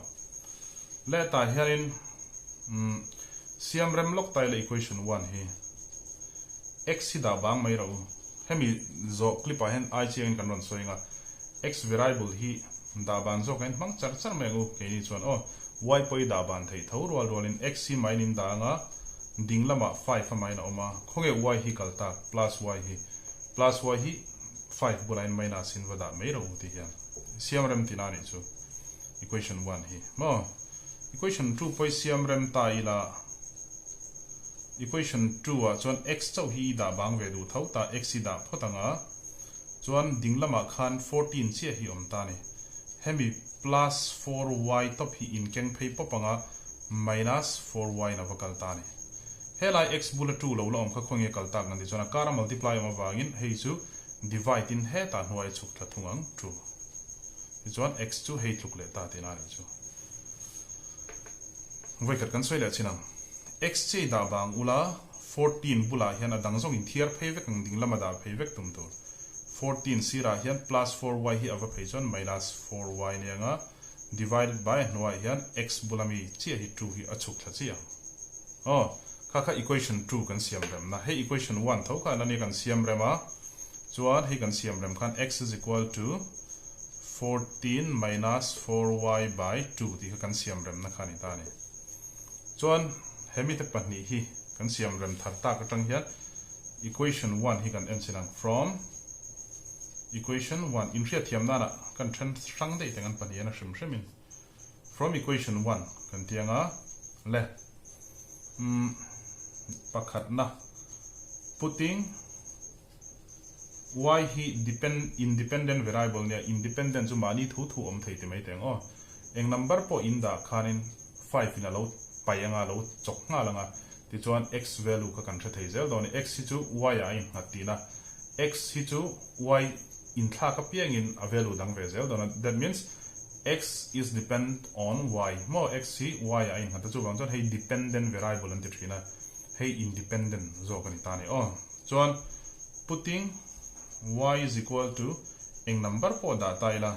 S1: Le tah hianin um siam rem lawk ta ila equation 1 hi x hi dah bang mai rawh u. Hemi zawh clip ah hian ai chiangin kan rawn sawi ang a, x variable hi dah ban zawk ah hian hmang char char mai ang u, keini chuan aw y pawh hi dah ban theih tho rual rualin x hi main in dah ang a, ding lamah 5 a main a awm a, khawnge y hi kal tak, plus y hi, plus y hi 5 bulah hian minus in va dah mai rawh u ti hian siam rem tina anih chu equation 1 hi maw. Equation 2 pawh i siam rem ta ila, equation 2 ah chuan x chauh hi i dah bang ve duh tho ta, x i dah phawt ang a, chuan ding lamah khan 14 chiah hi awm ta a ni. Hemi plus 4y tawp hi inkeng phei pawp ang a, minus 4y in a va kal ta a ni. Helai x bula 2 lo la awm kha khawnge kal tak ang ti chuan a kara multiply awm avangin hei chu divide in hetah hnuai a chhuk thla thung ang 2. Tichuan x chu hei tluk leh ta tihna a nih chu. Vawikhat kan sawi leh chin ang. X chi dah vang ula 14 bulah hian a dang zawng in thiar phei vek ang ding lama dah phei vek tum tur. 14 sirah hian plus 4y hi a va phei chuan minus 4y nia nga divided by a hnuaiah hian x bula mi chiah hi 2 hi a chhuk thla chiah ang. Aw, kha kha equation 2 kan siam remna. Hei equation 1 tho kha ania kan siam rem a. Chuan hei kan siam rem khan x is equal to 14 minus 4y by 2 tih kha kan siam remna kha a ni ta a ni. Chuan hemi te pahnih hi kan siam rem thar tak atang hian equation 1 hi kan en chin ang. From equation 1 inhriat thiam nana kan then hrang daih teng an pahnih hian a hrim hrim in from equation 1 kan ti anga le umm pakhatna putting Y hi depend independent variable nia, independent chu mahni thu thu awm thei ti mai teng aw. Eng number pawh in dah khanin 5 in a lo pai anga lo chawk nghal anga tichuan x value kha kan hre thei zel dawn a ni. X hi chu y ah a innghat tihna x hi chu y inthlak apiangin a value dang ve zel dawn a that means x is depend on y maw x hi y ah a innghat a chuvang chuan hei dependent variable an ti thin a hei independent zawk a ni ta a ni aw. Chuan putting y is equal to eng number pawh dah ta ila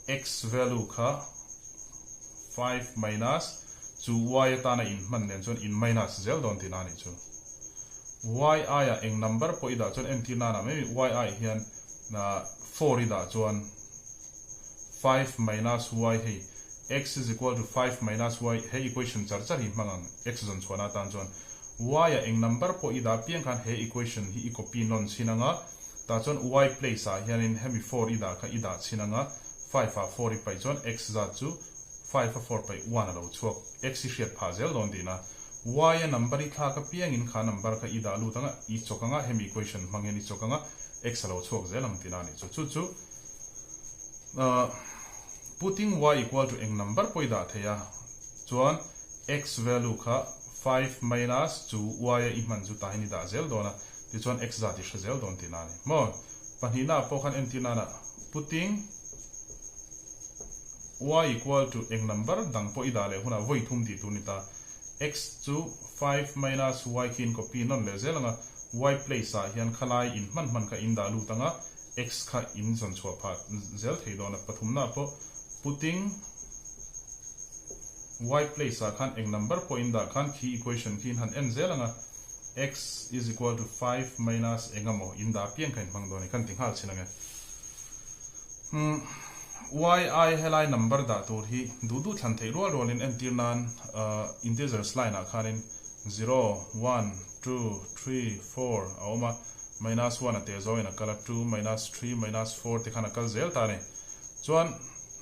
S1: x value kha 5 minus chu y atana inhman nen chuan in minus zel dawn tihna a nih chu. Y aiah eng number pawh i dah chuan entir nana mai y ai hian 4 i dah chuan 5 minus y hei x is equal to 5 minus y he equation char char hi hmang ang x zawn chhuahna atan chuan y ah eng number pawh i dah piang khan he equation hi i copy nawn chhin anga tah chuan y place ah hianin hemi 4 i dah kha i dah chhin anga 5 ah 4 i paih chuan x zat chu 5 a 4 paih 1 a lo chhuak x i hriat phah zel dawn tihna y a number i thlak apiangin kha number kha i dah lut anga i chawk anga hemi equation hmang hian i chawk anga x a lo chhuak zel ang tihna a nih chu. Chu chu putting y equal to eng number pawh i dah thei a chuan x value kha 5 minus chu y a i hman chu tah hian i dah zel dawn a tichuan x zat i hre zel dawn tihna a ni maw. Pahnihna ah pawh khan entir nana putting y equal to eng number dang pawh i dah leh hunah vawi thum tih tur a ni ta. X chu 5 minus y khi in copy nawn leh zel anga y place ah hian khalai in hman hman kha in dah lut anga x kha in zawn chhuah phah zel thei dawn a. Pathumna ah pawh putting y place ah khan eng number pawh in dah khan khi equation khi in han en zel anga x is equal to 5 minus eng emaw in dah piang kha in hmang dawn a ni kan ti nghal chin ange. Umm y ai helai number dah tur hi duh duh thlan theih rual rualin entir nan integers line ah khanin zero, one, two, three, four a awm a, minus one a teh zawngin a kal a, two, minus three, minus four te khan a kal zel ta a ni. Chuan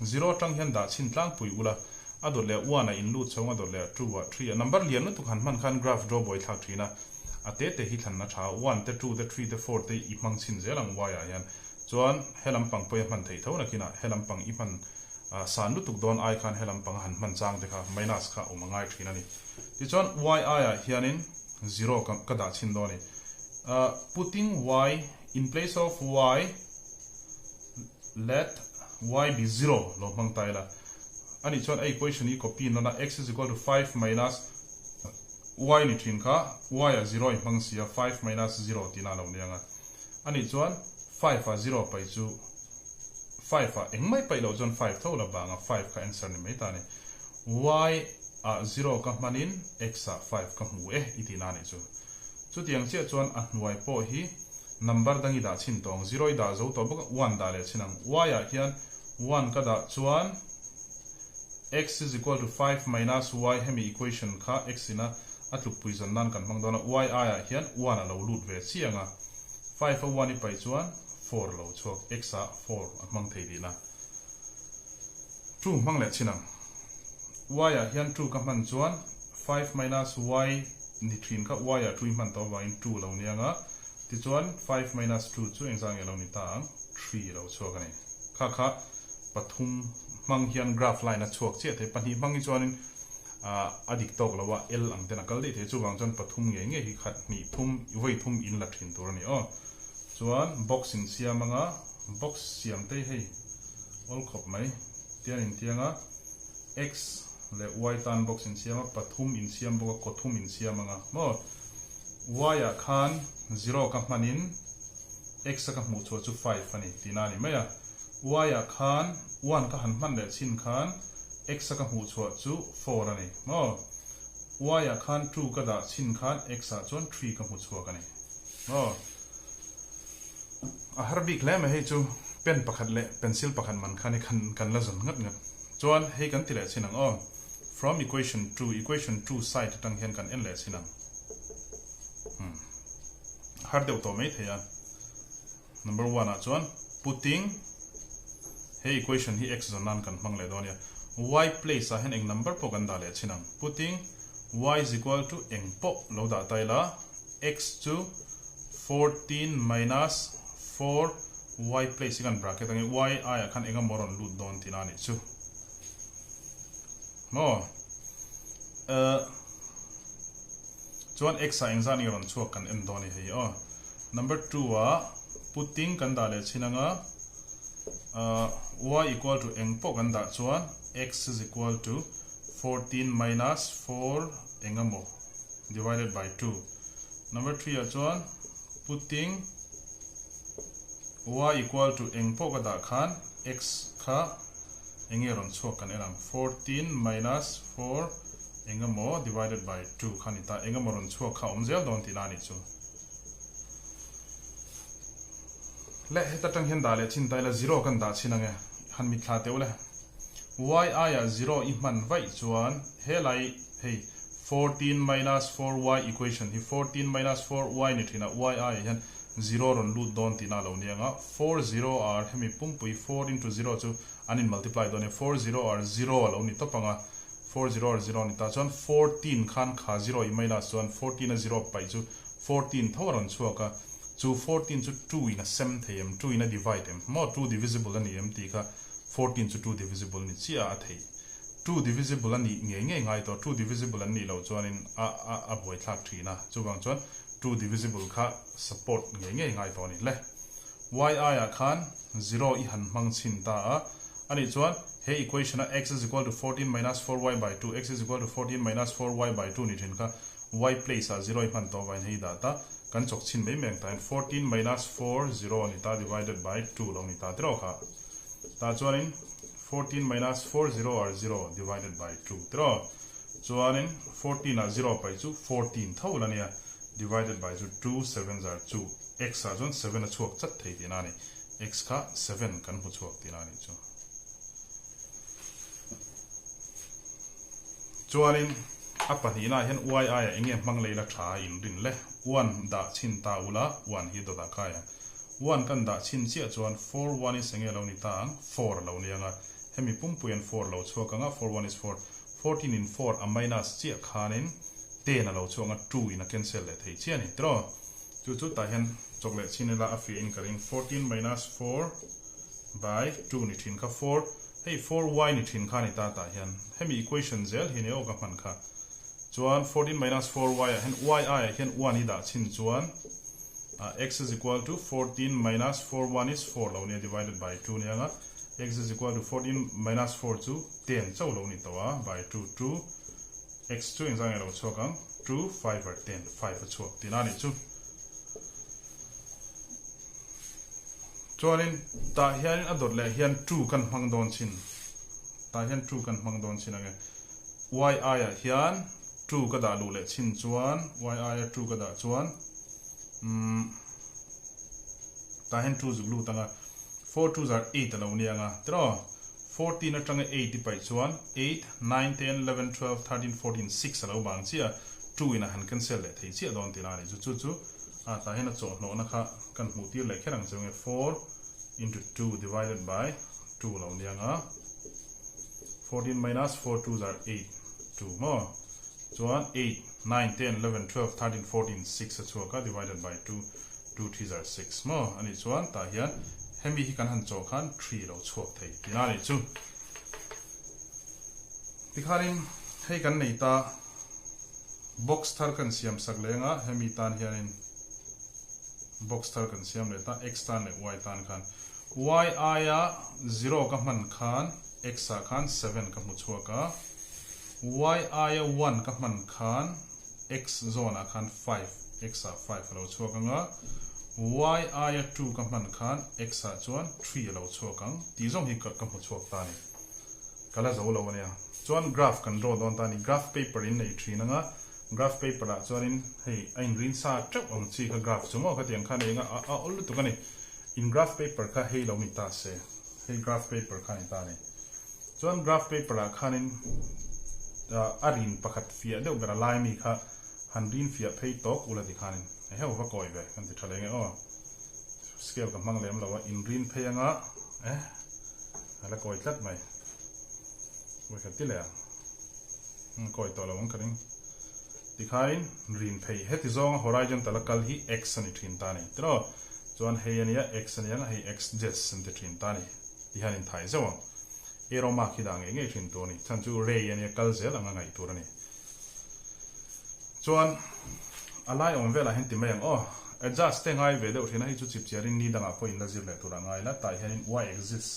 S1: zero atang hian dah chhin tlangpui ula, a dawt leh one a in lut chhawng a dawt leh two ah three ah number lian lutuk han hman khan graph draw buai thlak thin a, a te te hi thlan a tha a, one te two te three te four te i hmang chhin zel ang y ah hian. Chuan he lampang pawh i hman theih tho nakinah he lampang i hman san lutuk dawn ai khan he lampang a han hman chang te kha minus kha awm a ngai thin a ni. Tichuan y aiah hianin zero ka ka dah chhin dawn a ni. Putting y in place of y let y be zero lo hmang ta ila. Anih chuan a equation hi copy nawn a x is equal to 5 minus y ni thin kha y ah zero i hmang si a 5 minus zero tihna a lo ni ang a. Anih chuan 5 ah zero paih chu 5 ah engmai paih loh chuan 5 tho la bang a 5 kha answer ni mai ta a ni. Y ah zero ka hmanin x ah 5 ka hmu e i tihna anih chu. Chutiang chiah chuan a hnuai pawh hi number dang i dah chhin tawh ang zero i dah zo tawh bawk a one dah leh chhin ang. Y ah hian one ka dah chuan x is equal to 5 minus y hemi equation kha x ina a tlukpui zawn nan kan hmang dawn a, y aiah hian one a lo lut ve chiang a, 5 a one i paih chuan 4 a lo chhuak, x ah 4 a hmang thei tihna. 2 hmang leh chin ang. Y ah hian 2 ka hman chuan 5 minus y ni thin kha y ah 2 i hman tawh avangin 2 a lo ni ang a, tichuan 5 minus 2 chu engzah nge a lo ni ta ang, 3 a lo chhuak a ni. Kha kha pathum hmang hian graph line a chhuak chiah thei, pahnih hmang hi chuanin a dik tawk lo a, L ang ten a kal daih thei, chuvang chuan pathum ngei ngei hi khat hnih thum vawi thum in la thin tur a ni aw. Chuan box in siam anga box siam te hei awl khawp mai tian in tiang a X leh Y tan box in siam a, pathum in siam bawk a, kawthum in siam anga maw Y ah khan zero ka hman in X a ka hmuh chhuah chu 5 a ni tihna a ni mai a. Y ah khan one ka han hman leh chin khan X a ka hmuh chhuah chu 4 a ni maw? Y ah khan 2 ka dah chin khan X ah chuan 3 ka hmu chhuak a ni maw? A har bik hle mai hei chu pen pakhat leh pencil pakhat man khan hi khan kan la zawn ngat ngat. Chuan hei kan ti leh chin ang aw. From equation 2, equation 2 side atang hian kan en leh chin ang. Hmm. Har deuh tawh mai thei a. Number one ah chuan putting he equation hi x zawn nan kan hmang leh dawn a nia. Y place ah hian eng number pawh kan dah leh chin ang. Putting y is equal to eng pawh lo dah ta ila x chu 14 minus 4 y place hi kan bracket ang e y aiah khan eng emaw rawn lut dawn tihna a nih chu. Maw? Eh, chuan x ah engzah nge rawn chhuak kan en dawn i hei aw. Number 2 ah putting kan dah leh chin anga uh, y equal to eng pawh kan dah chuan x is equal to 14 minus 4 engemaw divided by 2. Number 3 ah chuan putting y equal to eng pawh ka dah khan x kha enge rawn chhuak kan en ang 14 minus 4 engemaw divided by 2 kha ni ta engemaw rawn chhuak kha awm zel dawn tihna a nih chu. Le heta tang hian dah leh chin ta ila 0 kan dah chin ange han mitthla teuh le y aia 0 i hman vaih chuan helai hei 14 minus 4y equation hi 14 minus 4y ni thin a y aia hian 0 rawn lut dawn tihna a lo ni anga 4 0 r hemi pumpui 4 into 0 chu an in multiply dawn e 4 0 r 0 a lo ni tawp anga 4 0 r 0 ni ta chuan 14 khan kha 0 i minus chuan 14 a 0 paih chu 14 tho a rawn chhuak a chu 14 chu 2 in a sem thei em 2 in a divide em maw 2 divisible a ni em tih kha 14 chu 2 divisible ni chiah a thei 2 divisible a nih ngei ngei ngai tawh 2 divisible an nih loh chuanin a a a buaithlak thin a chuvang chuan 2 divisible kha support ngei ngei ngai tawh a ni le. Y aiah khan 0 i han hmang chhin ta a anih chuan he equation a x is equal to 14 minus 4y by 2 x is equal to 14 minus 4y by 2 ni thin kha y place ah 0 i hman tawh vangin hei dah ta kan chawk chhin mai mai ang tahin 14 minus 4 0 ni ta divided by 2 lo ni ta tiraw kha tah chuanin 14 minus 4 0 ar 0 divided by 2 tiraw chuanin 14 ah 0 paih chu 14 tho la nia divided by chu 2 7 zar chu x ah chuan 7 a chhuak chat thei tihna a ni x kha 7 kan hmu chhuak tihna a nih chu chuanin a pahnihna ah hian y aiah enge hmang lei la tha a inrin le 1 dah chhin ta ula 1 hi dawtah khai ang 1 kan dah chhin chiah chuan 4 1 is enge lo ni ta ang 4 a lo ni anga hemi pumpui an 4 lo chhuak anga 4 1 is 4 14 in 4 a minus chiah khanin 10 a lo chhuak anga 2 in a cancel leh thei chiah a ni tiraw chu chu tah hian chawk leh chhin ila a fiah in ka ring 14 minus 4 by 2 ni thin kha 4 hei 4y ni thin kha ni ta tah hian hemi equation zel hi ni aw ka hman kha chuan 14 minus 4y ah hian y aiah hian 1 i dah chhin chuan x is equal to 14 minus 4 1 is 4 lo nia divided by 2 ni anga x is equal to 14 minus 4 chu 10 chauh lo ni tawh a by 2 2 x chu engzah nge lo chhuak ang 2 5 or 10 5 a chhuak tihna a nih chu chuanin tah hianin a dawt leh hian 2 kan hmang dawn chin tah hian 2 kan hmang dawn chin ange y aiah hian 2 ka dah luh leh chin chuan y aia 2 ka dah chuan umm tah hian 2 zuk lut anga 4 2 zar 8 a lo ni anga tiraw 14 atanga 8 i paih chuan 8 9 10 11 12 13 14 6 a lo bang chiah a 2 in a han cancel leh thei chiah dawn tihna a ni chu chu chu a tah hian a chawhhnawhna kha kan hmuh tir leh kher ang che nge 4 into 2 divided by 2 lo ni anga 14 minus 4 2 zar 8 2 maw chuan 8 9 10 11 12 13 14 6 a chhuak a divided by 2 2 3 zar 6 maw ani chuan tah hian hemi hi kan han chawh khan 3 lo chhuak thei tihna a nih chu tikhanin hei kan nei ta box thar kan siam sak leng a hemi tan hianin box thar kan siam leh ta x tan leh y tan khan y aia 0 ka hman khan x ah khan 7 ka hmu chhuak a y aia 1 ka hman khan x zawn ah khan 5 x ah 5 a lo chhuak anga y aia 2 ka hman khan x ah chuan 3 a lo chhuak ang tih zawng hi ka hmu chhuak ta a ni ka la zo lo ania chuan graph kan draw dawn ta a ni graph paper in nei thin anga graph paper ah chuanin hei a inrin sa teuh ang chi kha graph chu maw khatiang khan eng a a awl lutuk a ni in graph paper kha hei lo ni ta se hei graph paper kha ni ta a ni chuan graph paper ah khanin a rin pakhat fiah deuh ber a lai mi kha han rin fiah phei tawk ula ti khanin eheu va kawi ve kan ti tha leng e aw scale ka hmang lem lo a in rin phei anga eh a la kawi tlat mai ui ka ti leh ang kawi tawh lo ang ka ring tikhain rin phei heti zawnga horizontal a kal hi x a ni thin ta a ni tiraw chuan hei ania x ania hei x jes an ti thin ta a ni ti hian in thai zeuh ang. Arrow mark hi dah ngei ngei thin tur a ni. Chhan chu ray a nia, kal zel anga ngaih tur a ni. Chuan a lai awm velah hian ti mai ang aw. Adjust te ngai ve deuh thin a, hei chu chip chiarin ni dangah pawh in la zir leh tur a ngai la, tah hianin y axis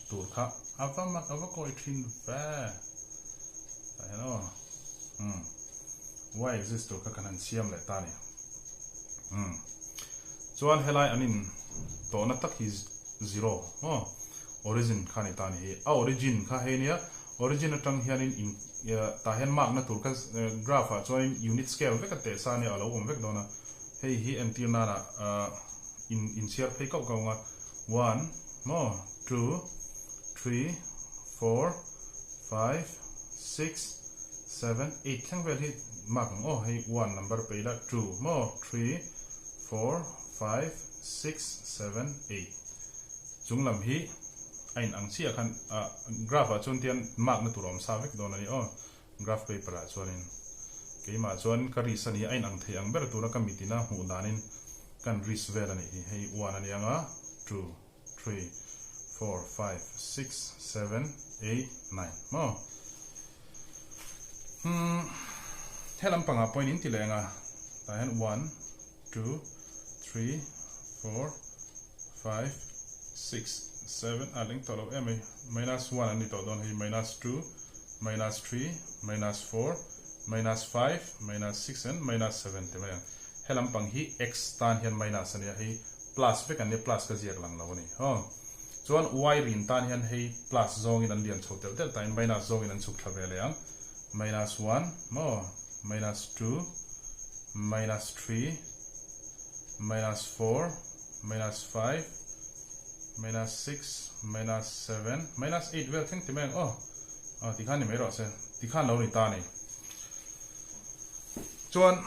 S1: tur kha a va mak a va kawi thin ve. Tah hian aw. Umm. Y axis tur kha kan han siam leh ta a ni. Umm. Chuan helai an in tawhna tak hi zero aw. Origin kha a ni ta a ni hi. A origin kha hei nia, origin atang hianin in tah hian mark na tur kha graph ah chuanin unit scale vek a teh sa ania a lo awm vek dawn a. Hei hi entir nana in inchhiar phei kauh kauh ang a, one maw, two, three, four, five, six, seven, eight thleng vel hi mark ang aw. Hei one number pe ila, two maw, three, four, five, six, seven, eight. Chung lam hi a in ang chiah khan graph ah chuan tian mark na tur a awm sa vek dawn a ni aw, graph paper ah chuanin keimah chuan ka risk a ni a in ang thei ang ber tura ka mit ina hmuh danin kan risk vel a nih hi, hei one a ni ang a, two, three, four, five, six, seven, eight, nine maw? Hmm, helam pangah pawhin in ti leh ang a, tah hian one, two, three, four, 5, 6, 7, a leng tawh lo em mai, minus 1 an ni tawh dawn hei, minus 2, minus 3, minus 4, minus 5, minus 6 and minus 7 ti mai ang. He lampang hi x tan hian minus a nia, hei plus vek an nia, plus ka ziak lang lo a ni. Aw. Chuan y rin tan hian hei plus zawngin an lian chho telh telh tain minus zawngin an chhuk thla ve leh ang. Minus 1 maw, minus 2, minus 3, minus 4, minus 5, minus 6, minus 7, minus 8 vel thleng ti mai ang aw. Aw tikhan ni mai rawh se. Tikhan lo ni ta ni. Chuan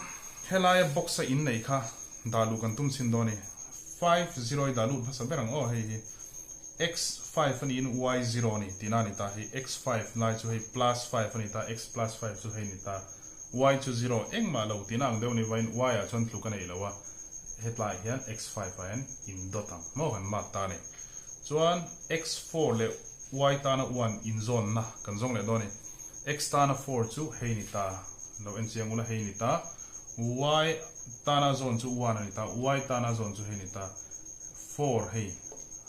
S1: helaia box a in nei kha dah luh kan tum chhin dawn ni. 5 0 i dah lut hmasa ber ang aw hei hi x 5 a niin y 0 a ni tihna a ni ta. Hei x 5 lai chu hei plus 5 a ni ta, x plus 5 chu hei ni ta. Y chu zero engmah lo tihna ang deuh ni vain y ah chuan tluk a nei lo a, hetlaiah hian x five ah hian in dawt ang maw kan mark ta a ni. Chuan x four leh y tana one inzawnna kan zawng leh dawn a ni. X tana four chu hei ni ta, lo en chiang ula hei ni ta, y tana zawn chu one a ni ta, y tana zawn chu hei ni ta, four hei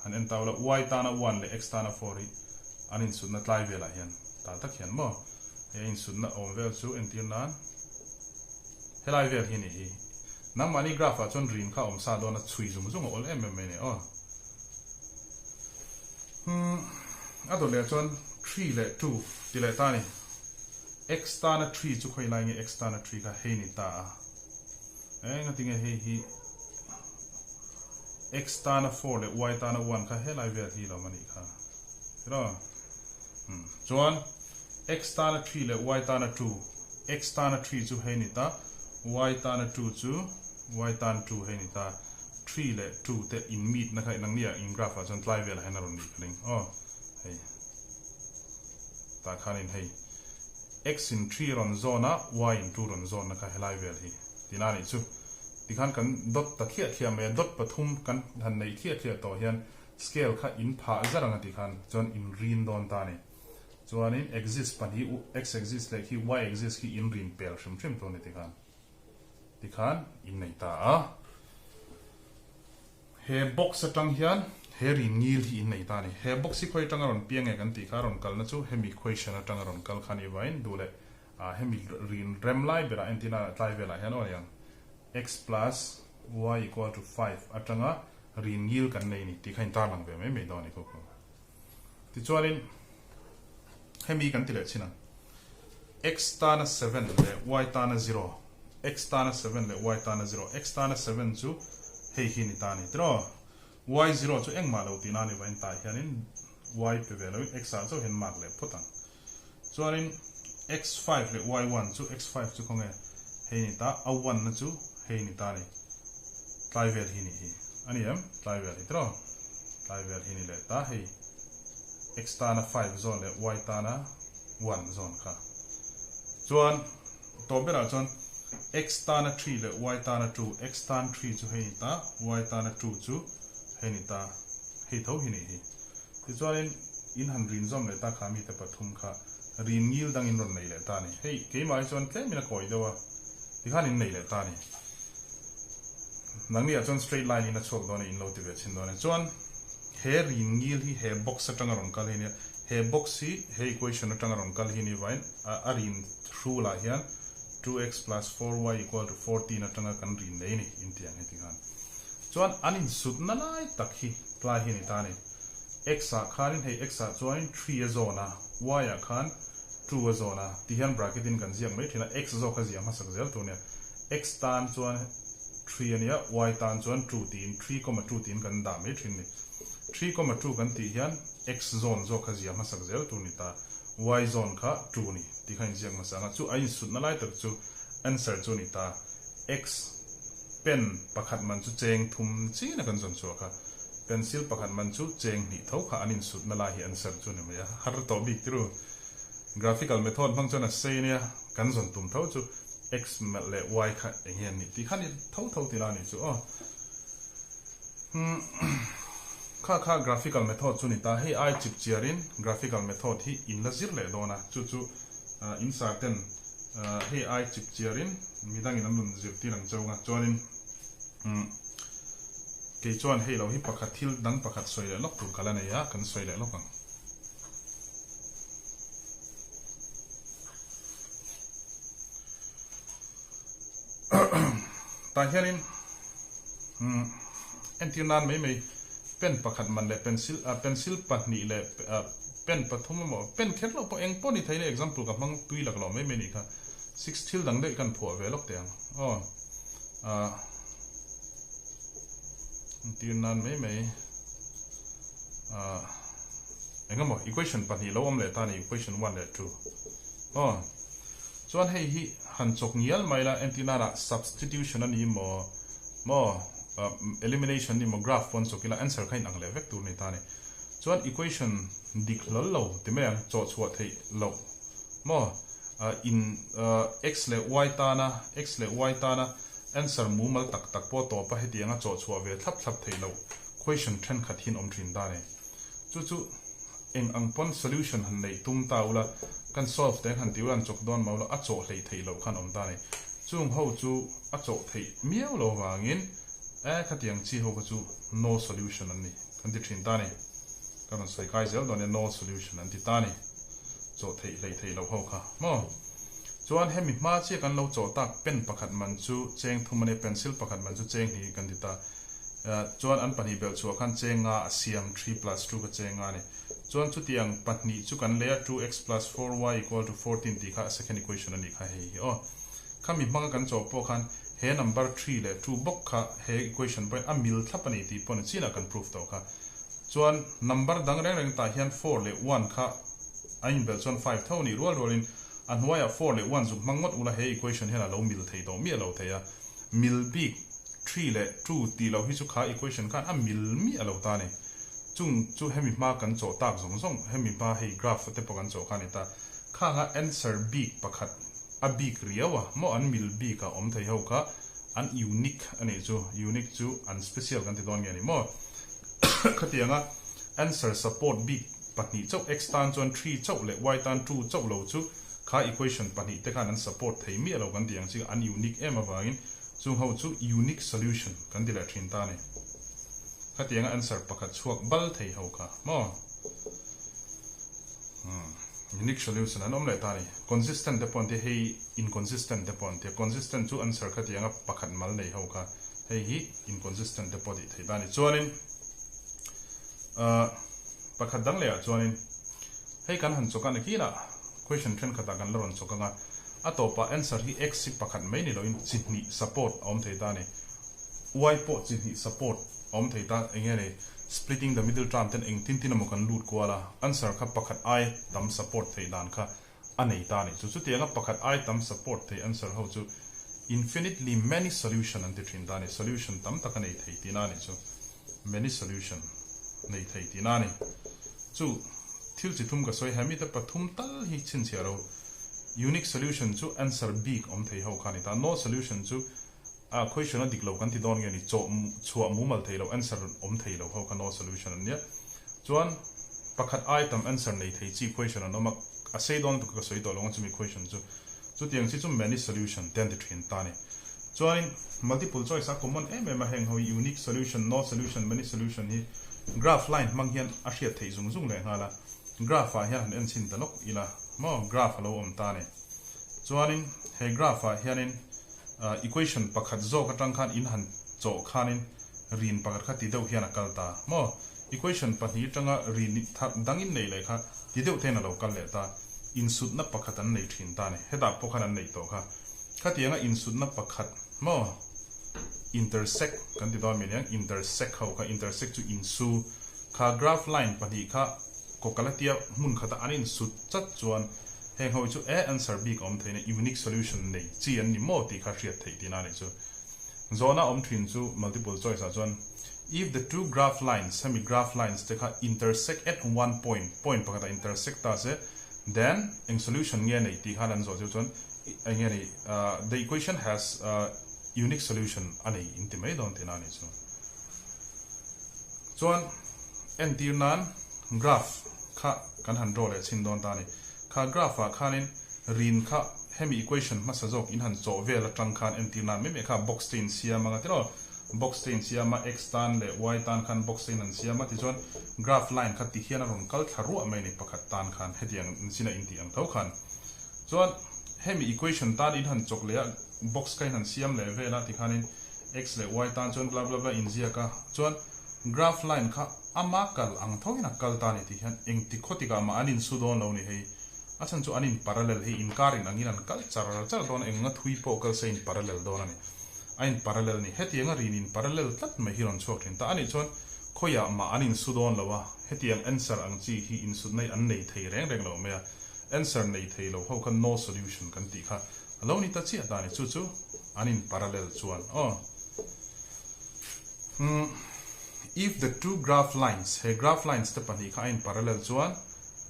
S1: han en ta ula y tana one leh x tana four hi an insutna tlai velah hian ta tak hian maw. He insutna awm vel chu entir nan helai vel hi ni hi. Nangmahni graph ah chuan rin kha awm sa dawn a chhui zung zung a awl em em mai a ni aw. Hmm, a dawt leh chuan three leh two ti leh ta a ni. X tana three chu khawi lai nge x tana three kha hei ni ta a. Eng ati nge hei hi x tana four leh y tana one kha helai vel hi lo a nih kha. Tiraw? Hmm, chuan X tana three leh Y tana two, X tana three chu hei ni ta, Y tana two chu Y tan two hei ni ta, three leh two te in meet na kha inang nia in graph ah chuan tlai velah hian a rawn nih ka ring aw hei tah khanin hei X in three rawn zawn a Y in two rawn zawn na kha helai vel hi tina nih chu tikhan kan dot ta thliah thliah mai a dot pathum kan han neih thliah thliah tawh hian scale kha in phah zar ang a tih khan chuan in rin dawn ta a ni. Chuanin axis pahnih x axis leh khi y axis khi in rin pel hrim hrim tur a ni tikhan tikhan in nei ta a. He box atang hian he rin ngil hi in nei ta a ni. He box hi khawi atanga rawn piang nge kan tih kha rawn kalna chu hemi question atanga rawn kal kha a nih vangin duh leh hemi rin rem lai berah entirna tlai velah hian aw aniang x plus y equal to five atanga rin ngil kan nei a ni tih kha in tarlang ve mai mai dawn a ni kawk. Tichuanin hemi kan ti leh chin ang. X tana seven leh y tana zero, x tana seven leh y tana zero, x tana seven chu hei hi ni ta a ni tiraw? Y zero chu engmah lo tihna a ni vain tah hianin y pe ve loin x ah chauh hian mark leh phawt ang. Chuanin x five leh y one chu x five chu khawnge hei ni ta, a one na chu hei ni ta a ni. Tlai vel hi ni hi a ni em? Tlai vel hi tiraw? Tlai vel hi ni leh ta hei x tana five zawn leh y tana one zawn kha. Chuan tawp berah chuan x tana three leh y tana two, x tan three chu hei ni ta, y tana two chu hei ni ta, hei tho hi ni hi. Tichuanin. in han rin zawm leh ta kha mite pathum kha rin ngil dang in rawn nei leh ta a ni. Hei keimah hi chuan tlemin a kawi deuh a, tikhan in nei leh ta a ni. Nangni ah chuan straight line in a chhuak dawn a in lo ti ve chhin dawn e. Chuan he rin ngil hi he box atanga rawn kal hi nia, he box hi he equation atanga rawn kal hi ni vain a rin hrul ah hian 2x plus 4y equal to 14 atanga kan rin nei ni in ti ang heti khan. Chuan an insutna lai tak hi tlai hi a ni ta a ni. X ah khanin hei x ah chuanin 3 a zawn a, y ah khan 2 a zawn a, ti hian bracket in kan ziak mai thin a, x zawk a ziah hmasak zel tur nia. X tan chuan 3 a nia, y tan chuan 2 tiin 3 comma 2 tiin kan dah mai thin a ni. 3 comma 2 kan tih hian x zawn zawk kha ziah hmasak zel tur ni ta, y zawn kha 2 ni tih kha inziak hmasa ang a, chu a insutna lai tak chu answer chu a ni ta. X pen pakhat man chu cheng thum chin a kan zawn chhuah kha. Pencil pakhat man chu cheng hnih tho kha an insutna lai hi an ser chu ni mai a, har tawh bik tiru. Graphical method hmang chuan a sei ania, kan zawn tum tho chu X leh Y kha eng nge an nih tih kha ni tho tho ti la ni chu aw. Umm kha kha graphical method chu ni ta, hei ai chip chiarin graphical method hi in la zir leh dawn a, chu chu in sar ten hei ai chip chiarin midangin an rawn zirtir ang chauh ang a, chuanin umm Kei chuan hei lo hi pakhat thil dang pakhat sawi leh lawk tur ka la nei a, kan sawi leh lawk ang. Tah hianin umm entir nan mai mai pen pakhat man leh pencil ah pencil pahnih leh ah pen pathum emaw pen kher loh pawh eng pawh ni thei le example ka hmang tui lak loh mai mai nih kha six thil dang daih kan phuah ve lawk teh ang aw ah. Entir nan mai mai ah engemaw equation pahnih lo awm leh ta a ni equation one leh two aw chuan hei hi han chawk ngial mai la entir nanah substitution a ni maw maw elimination a ni maw graph pawh an chawk ila answer kha inang leh vek tur a ni ta a ni chuan equation dik hlawl lo ti mai ang chawh chhuah theih loh maw in x leh y tana x leh y tana Answer mumal tak tak pawh tawpa hetianga chawh chhuah ve thlap thlap theih loh question thenkhat hian awm thin ta a ni. Chu chu eng ang pawn solution han neih tum ta ula, kan solve te han ti ula an chawk dawn mau lo, a chawh hleih theih loh khan awm ta a ni. Chung ho chu a chawh theih miau lo vangin e khatiang chi ho kha chu no solution an ni kan ti thin ta a ni. Ka rawn sawi kai zel dawn e no solution an ti ta a ni. Chawh theih hleih theih loh ho kha maw? Chuan hemi hma chiah kan lo chawh tak pen pakhat man chu cheng thum a nia, pencil pakhat man chu cheng hnih kan ti ta. Chuan an pahnih belh chhuah khan cheng nga a siam, three plus two kha cheng nga a ni. Chuan chutiang pahnih chu kan lei a, two x plus four y equal to 14 tih kha a second equation a nih kha hei hi aw. Khami hmanga kan chawh pawh khan he number three leh two bawk kha he equation pawhin a mil thlap a ni tih pawh ni chinah kan proof tawh kha. Chuan number dang reng reng tah hian four leh one kha a inbelh chuan five tho a nih rual rualin a hnuaiah four leh one zuk hmang ngawt ula he equation hian a lo mil thei tawh miah lo thei a. Mil bik three leh two tih loh hi chu kha equation khan a mil miah lo ta a ni. Chung chu hemi hma kan chawh tak zawng zawng hemi hma hei graph te pawh kan chawh kha a ni ta. Khanga answer bik pakhat a bik riau a maw an mil bik a awm thei ho kha an unique a nih chu unique chu an special kan ti dawn nge a ni maw. Khatianga answer support bik pahnih chauh x tan chuan three chauh leh y tan two chauh lo chu kha equation pahnih te khan an support thei miah lo kan tih ang chi an unique em avangin chung ho chu unique solution kan ti leh thin ta a ni. Khatianga answer pakhat chhuak bal thei ho kha maw? Umm unique solution an awm leh ta a ni. Consistent te pawh an tia hei inconsistent te pawh an tia consistent chu answer khatianga pakhat mal nei ho kha Hei hi inconsistent te pawh tih theih ta a ni. Chuanin pakhat dang lehah chuanin hei kan han chawk a ni kinah question thenkhatah kan la rawn chawk ang a, a tawpah answer hi x hi pakhat mai ni loin chi hnih support a awm thei ta a ni. Y pawh chi hnih support a awm thei ta eng nge ni splitting the middle term ten eng tin tin emaw kan lut kual a, answer kha pakhat ai tam support theih dan kha a nei ta a nih chu. Chutianga pakhat ai tam support thei answer ho chu infinitely many solution an ti thin ta a ni. Solution tam tak a nei thei tihna a nih chu. Many solution nei thei tihna a ni. Chu thil chi thum ka sawi he mite pathum tal hi chhinchhiah lo. Unique solution chu answer bik awm thei ho kha a ni ta. No solution chu a question a dik lo kan ti dawn nge ni chawh chhuah mumal thei lo answer awm thei lo ho kha no solution an nia. Chuan. Pakhat ai tam answer nei thei chi question an awm a, a sei dawn lutuk a ka sawi tawh lo ang chumi question chu. Chutiang chi chu many solution te an ti thin ta a ni. Chuanin multiple choice a common em em a heng ho hi unique solution, no solution, many solution hi graph line hmang hian a hriat theih zung zung leh nghal a. Graph ah hian han en chhin ta lawk ila maw graph a lo awm ta a ni. Chuanin he graph ah hianin equation pakhat zawk atang khan in han chawh khanin rin pakhat kha ti deuh hian a kal ta maw. Equation pahnih atanga rin thar dang in neih leh kha ti deuh ten a lo kal leh ta. Insutna pakhat an nei thin ta a ni. Hetah pawh khan an neih tawh kha. Khatianga insutna pakhat maw intersect kan ti dawn mi aniang intersect ho kha intersect chu insu kha graph line pahnih kha kawkalatia hmun khata an insut chat chuan heng ho hi chu e answer bik a awm theihna unique solution nei chi an ni maw tih kha hriat theih tihna a nih chu. Zawhna awm thin chu multiple choice ah chuan if the two graph lines hemi graph lines te kha intersect at one point, point pakhat ah intersect ta se then eng solution nge nei tih khan an zawh chu chuan eng nge nei the equation has unique solution a nei in ti mai dawn tihna a nih chu. Chuan entir nan graph kha kan han draw leh chhin dawn ta a ni. Kha graph ah khanin rin kha hemi equation hmasa zawk in han chawh vel atang khan entir nan mai mai kha box te in siam anga tiraw box te in siam a x tan leh y tan khan box te in han siam a tichuan graph line kha ti hian a rawn kal thla ruah mai a ni pakhat tan khan hetiang zina in tih ang tho khan chuan hemi equation tan in han chawk leh a box kha in han siam leh vel a tikhanin X leh Y tan chuan bla bla bla inziak a, chuan graph line kha ama kal ang tho hian a kal ta a ni tih hian engti khawtikah mah an insu dawn lo ni hei. A chhan chu an in parallel hei inkar in angin an kal char char dawn a, enga thui pawh kal se in parallel dawn a ni. A in parallel ni. Hetianga rin in parallel tlat mai hi rawn chhuak thin ta a nih chuan khawiah mah an insu dawn lo a, hetiang answer ang chi hi insutna hi an nei thei reng reng lo mai a, answer nei thei lo ho kha no solution kan tih kha A lo ni ta chiah ta ni chu chu an in parallel chuan aw. Umm if the two graph lines he graph lines te pahnih kha a in parallel chuan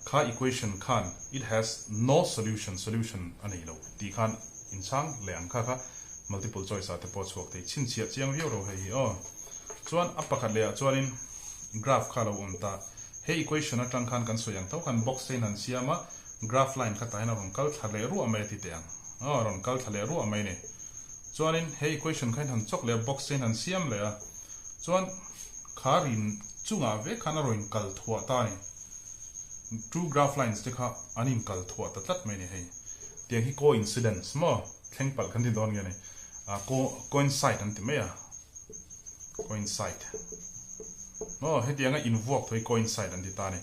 S1: kha equation khan it has no solution solution a nei lo tih khan in chhang leh ang kha kha multiple choice ah te pawh a chhuak thei chhinchhiah chiang viau ro hei hi aw. Chuan a pakhat leh ah chuanin graph kha a lo awm ta he equation atang khan kan sawi ang tho khan box te in han siam a Graph line kha tah hian a rawn kal thla leh ruah mai a ti teh ang. Aw, a rawn kal thla leh ruah mai ni. Chuanin he equation kha in han chawk leh a, box te in han siam leh a, chuan kha rin chungah vek khan a rawn inkal thuah ta a ni. Two graph lines te kha an inkal thuah ta tlat mai a ni hei. Tiang hi coincidence maw? Thleng palh kan ti dawn nge ni? Ah, coincide an ti mai a. Coincide. Aw, hetianga invuak tho hi coincide an ti ta a ni.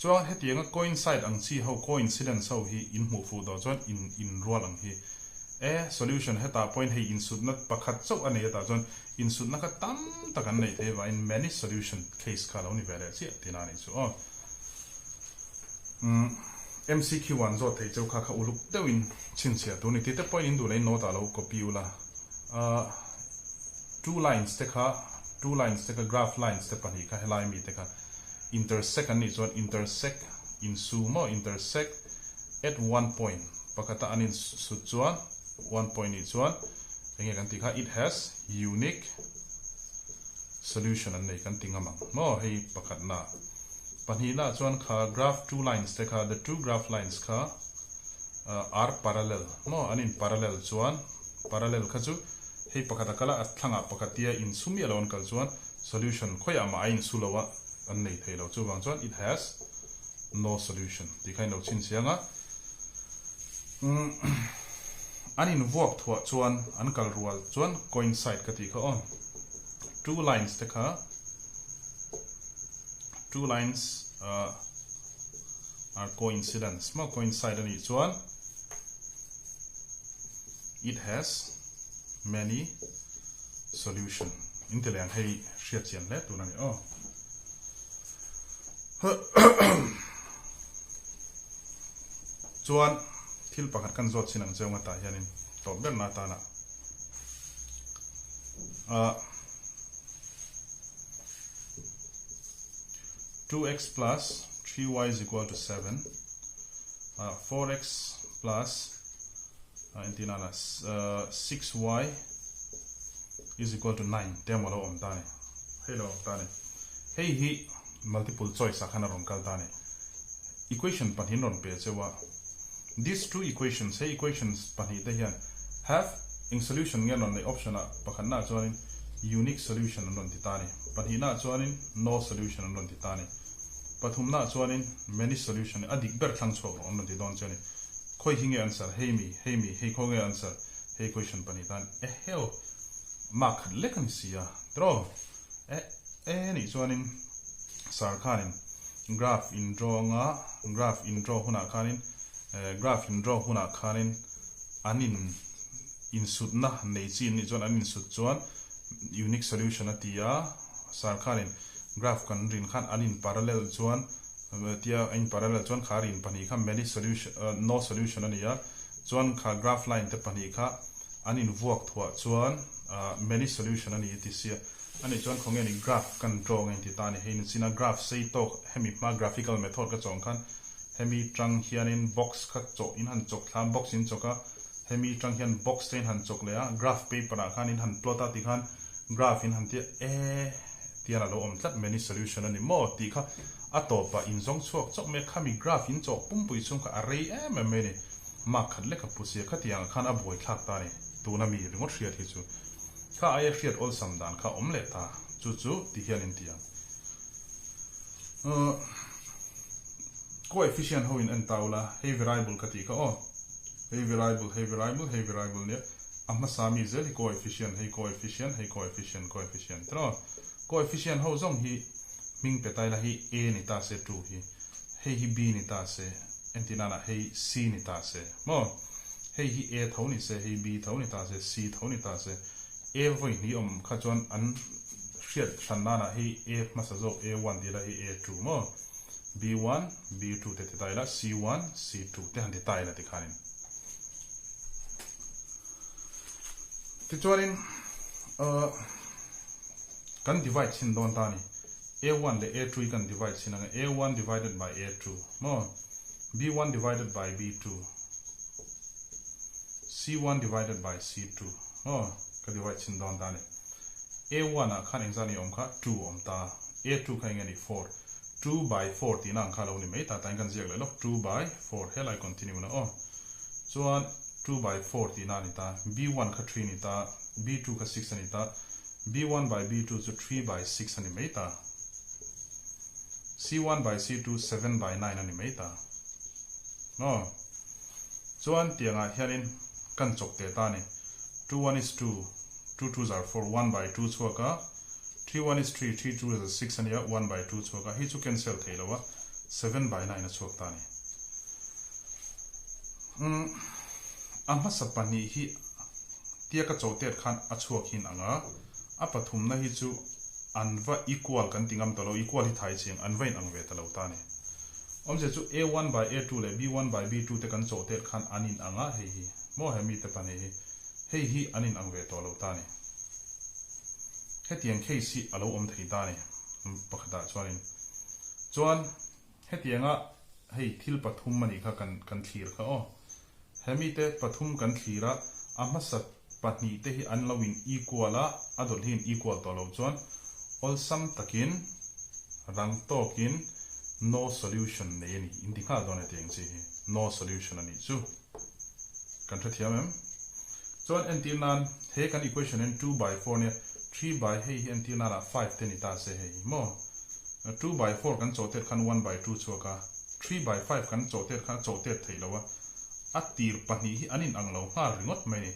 S1: Chuan hetianga coincide ang chi ho, coincidence ho hi in hmuh fuh tawh chuan in inrual ang hi. E, solution hetah pawhin hei insutna pakhat chauh a nei atah chuan insutna kha tam tak an neih theih avangin many solution case kha a lo ni ve leh chiah tihna a nih chu aw. Umm, MCQ an zawt theih cheu kha kha uluk deuhin chhinchhiah tur a ni. Tite pawhin in duh leh in note ah lo copy ula. Ahh two lines te kha two lines te kha graph lines te pahnih kha helai mi te kha intersect an nih chuan intersect insu maw intersect at one point pakhata an insut chuan one point nih chuan enge kan tih kha it has unique solution an nei kan ti ngam ang maw hei pakhatna pahnihna chuan kha graph two lines te kha the two graph lines kha are parallel maw an in parallel chuan Parallel kha chu hei pakhat a kal a, a thlangah pakhat tia insu miah lo an kal chuan solution khawiah mah a insu lo a, an nei thei lo. Chuvang chuan it has no solution tih kha in lo chhinchhiang a. An invuak thuah chuan an kal rual chuan coincide ka tih kha aw. Two lines te kha two lines are coincidence maw coincide a nih chuan It has many solution in ti leh ang hei hriat chian hle tun a ni aw. Chuan thil pakhat kan zawt chin ang cheu nga tah hianin tawp ber na atana ah 2x plus 3y is equal to 7 ah 4x plus ah engtin a la 6y is equal to 9 te emaw lo awm ta a ni hei lo awm ta a ni hei hi. Multiple choice ah khan a rawn kal ta a ni. Equation pahnihin rawn pe cheu a. These two equations, he equations pahnihte hian have eng solution nge an rawn neih option ah pakhatnaah chuanin unique solution an rawn ti ta a ni. Pahnihnaah chuanin no solution an rawn ti ta a ni. Pathumnaah chuanin many solution a dik ber thlang chhuak rawh an rawn ti dawn che a ni. Khawi hi nge answer? Hei mi, hei mi, hei khaw nge answer? Hei equation pahnih tan eheu mark khat lek a ni si a. Tiraw? Eh eh nih chuanin sir khanin graph in draw anga graph in draw hunah khanin eh graph in draw hunah khanin an in insutna nei chi an nih chuan an insut chuan unique solution a ti a sir khanin graph kan rin khan an in parallel chuan tia a in parallel chuan kha rin pahnih kha many solution no solution a ni a chuan kha graph line te pahnih kha An invuak thuah chuan many solution a ni ti sia. A nih chuan khawnge ni graph kan draw nge ti ta a ni. Hei nachina graph sei tawk hemi hma graphical method ka chawng khan hemi tang hianin box kha chawh in han chawk thla a, box in chawk a, hemi tang hian box te in han chawk leh a, graph paper ah khan in han plot a ti khan graph in han tia e tian a lo awm tlat many solution a ni maw tih kha a tawpah in zawng chhuak chawk mai a, khami graph in chawh pumpui chhung kha a rei em em mai a ni. Mark khat lek a pu sia khatiang ah khan a buai thlak ta ni, tuna mi ringawt hriat hi chu kha aia hriat awlsam dan kha awm leh ta, chu chu ti hian in ti ang. Uhh coefficient ho in en ta ula, hei variable ka tih kha aw, hei variable, hei variable, hei variable nia, a hmasa mi zel hi coefficient, hei coefficient, hei coefficient, coefficient tiraw, coefficient ho zawng hi hming pe ta ila hei a ni ta se 2 hi. Hei hi B ni ta se, entir nana hei C ni ta se maw? Hei hi A tho ni se, hei B tho ni ta se, C tho ni ta se. A vawi hnih awm kha chuan an hriat hran nana hei A hmasa zawk A1 ti ila hei A2 maw? B1, B2 te ti ta ila, C1, C2 te han ti ta ila tikhanin. Tichuanin kan divide chhin dawn ta a ni. A1 leh A2 hi kan divide chhin ang e, A1 divided by A2 maw? B1 divided by B2, C1 divided by C2 maw? Ka divide chhin dawn ta a ni. A1 ah khan engzah ni awm kha? 2 awm ta. A2 kha eng nge ni? 4. 2 by 4 tihna ang kha lo ni mai ta, tain kan ziak leh lawk 2 by 4 helai continue na aw. Chuan 2 by 4 tihna a ni ta, B1 kha 3 a ni ta, B2 kha 6 a ni ta, B1 by B2 chu 3 by 6 a ni mai ta. C1 by C2 7 by 9 a ni mai ta. Maw? Chuan tiangah hianin kan chawk teh ta a ni. 2 1 is 2, 2 2 zar 4, 1 by 2 chhuak a, 3 1 is 3, 3 2 zar 6 a ni a, 1 by 2 chhuak a, hei chu cancel thei lo a, 7 by 9 a chhuak ta a ni. Umm, a hmasa pahnih hi tia ka cho tet khan a chhuak hin ang a, a pathumna hi chu an va equal kan ti ngam ta lo, equal hi thai chiang, an va in ang ve ta lo ta a ni. Awmzia chu A1 by A2 leh B1 by B2 te kan cho tet khan an in ang a, hei hi maw he mite pahnih hi, hei hi an in ang ve tawh lo ta a ni. Hetiang case hi a lo awm thei ta a ni, pakhatah chuanin. Chuan. Hetianga hei thil pathum a nih kha kan kan thlir kha aw. Hemi te pathum kan thlir a, a hmasa pahnih te hi an lo in equal a, a dawlh hi in equal tawh loh chuan awlsam takin rang tawkin no solution nei a ni in ti nghal dawn hetiang chi hi no solution a nih chu. Kan hrethiam em? Chuan entir nan he kan equation hian 2 by 4 nia 3 by hei hi entir nanah 5 te ni ta se hei hi maw? 2 by 4 kan chawh tet khan 1 by 2 chhuak a, 3 by 5 kan chawh tet khan a chawh tet theih lo a, a tir pahnih hi an in ang lo nghal ringawt mai ni.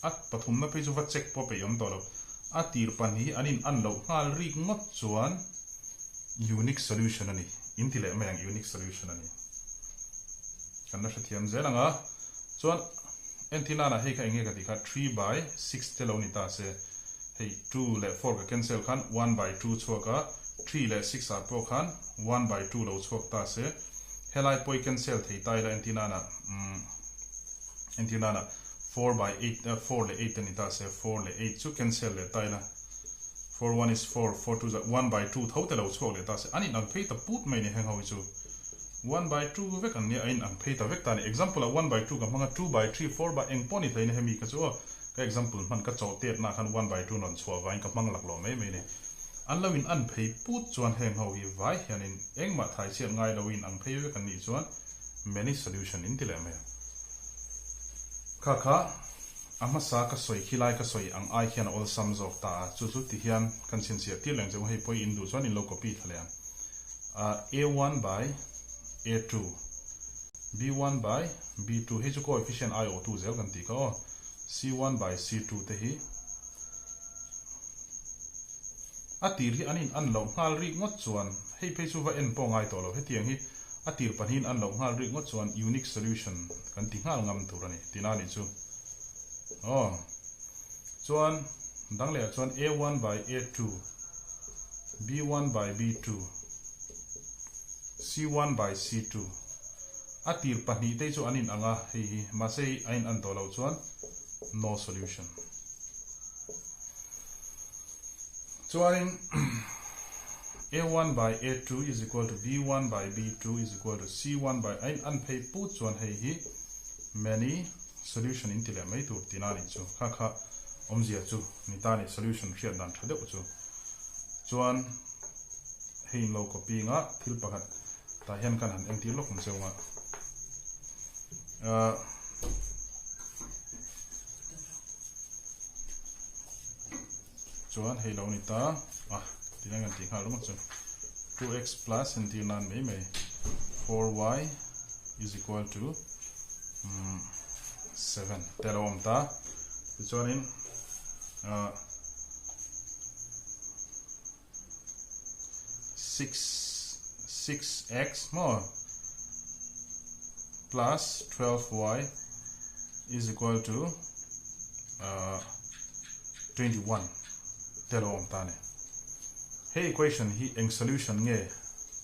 S1: A pathumna phei chu va check pawh peih awm tawh lo. A tir pahnih hi an in an loh nghal rik ngawt chuan unique solution a ni. In ti leh mai ang unique solution a ni. Kan la hrethiam zel ang a. Chuan entir nana hei kha eng nge ka tih kha 3 by 6 te lo ni ta se hei 2 leh 4 ka cancel khan 1 by 2 chhuak a, 3 leh 6 ah pawh khan 1 by 2 lo chhuak ta se helai pawh i cancel thei ta ila entir nana umm entir nana 4 by 8 4 leh 8 a ni ta se 4 leh 8 chu cancel leh ta ila 4 1 is 4 4 2 1 by 2 tho te lo chhuak leh ta se an inang phei ta put mai ni heng ho hi chu 1 by 2 vek an nia a inang phei ta vek ta ni example ah 1 by 2 ka hmang a 2 by 3 4 by eng pawh ni thei ni hemi ka chu aw ka example hman ka chawh tet na khan 1 by 2 rawn chhuah vangin ka hmang lak lo mai mai ni. An lo in an phei put chuan heng ho hi vai hianin engmah thai chhiat ngai lo in ang phei vek an nih chuan many solution in ti leh mai ang. Kha kha a hmasa ka sawi khi lai ka sawi ang ai khian a awlsam zawk ta a, chu chu ti hian kan chhinchhiah tir leng che u hei pawh i in duh chuan in lo copy thla leh ang. A1 by A2 B1 by B2 hei chu coefficient ai awhtu zel kan tih kha aw C1 by C2 te hi A tir hi an in an loh nghal rik ngawt chuan hei phei chu va en pawh ngai tawh lo. Hetiang hi a tir pahnihin an loh nghal rik ngawt chuan unique solution kan ti nghal ngam tur a ni tihna a nih chu. Aw. Chuan dang lehah chuan A1 by A2, B1 by B2, C1 by C2. A tir pahnih te hi chu an in ang a hei hi mahse hei a in an tawh loh chuan no solution. Chuanin A1 by A2 is equal to B1 by B2 is equal to C1 by a in an phei put chuan hei hi many solution in ti leh mai tur tihna a nih chu. Kha kha awmzia chu ni ta a ni solution hriat dan tha deuh chu. Chuan hei in lo copy nga thil pakhat tah hian kan han entir lawk ang cheu nga. Chuan hei lo ni ta a tih hian kan tih nghal ringawt chu 2x plus entir nan mai mai 4y is equal to 7 te a lo awm ta tichuanin ah 6 6x maw plus 12y is equal to uh, 21 te lo awm ta ni. Hei equation hi eng solution nge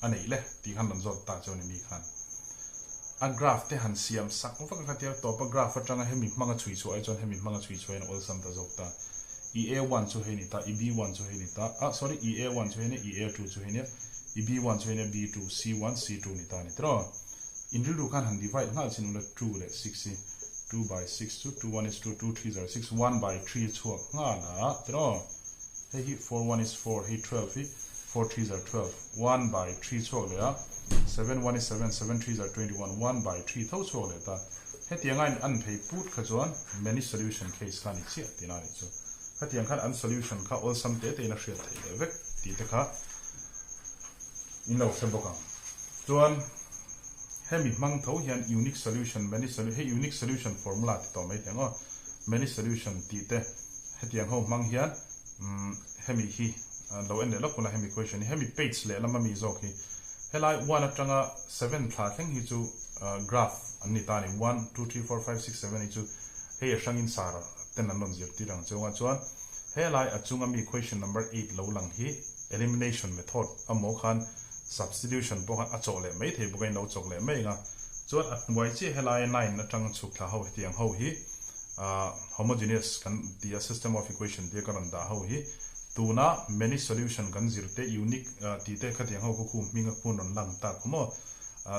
S1: a neih le tih khan rawn zawt ta chu a ni mi khan. A graph te han siam sak vak a kha tia tawp a graph atanga hemi hmanga chhui chhuah ai chuan hemi hmanga chhui chhuah in a awlsam ta zawk ta. I A1 chu hei ni ta, i B1 chu hei ni ta, ah sorry i A1 chu hei nia, i A2 chu hei nia, i B1 chu hei nia, B2, C1, C2 ni ta a ni tiraw? In rilru khan han divide nghal chin ula 2 leh 6 hi 2 by 6 chu 2 1 is 2, 2 3 zar 6, 1 by 3 a chhuak nghal a tiraw? Hei hi 4 1 is 4, hei 12 hi 4 3 zar 12, 1 by 3 chhuak leh a, 7 1 is 7, 7 3 zar 21, 1 by 3 tho chhuak leh ta. Hetiang a in an phei put kha chuan many solution case kha a ni chiah tihna a nih chu. Khatiang khan an solution kha awlsam te tein a hriat theih leh vek tih te kha in lo hre bawk ang. Chuan hemi hmang tho hian unique solution, many solution, hei unique solution formula ti tawh mai thei ang aw, many solution tih te hetiang ho hmang hian umm hemi hi lo en leh lawk ula hemi question hi hemi page lehlam ami zawk hi Helai one atanga seven thla thleng hi chu graph an ni ta a ni. One, two, three, four, five, six, seven hi chu hei a hrangin sar ten an rawn zirtir ang cheu a. Chuan helai a chunga mi question number eight lo lang hi elimination method amaw khan substitution pawh khan a chawh leh mai thei bawk a, in lo chawk leh mai ang a. Chuan a hnuai chiah helai nine atanga chhuk thla ho hetiang ho hi homogeneous kan ti a, system of equation tia ka rawn dah ho hi Tuna many solution kan zir te unique tih te khatiang ho khu hming a khun rawn lang tak khaw maw?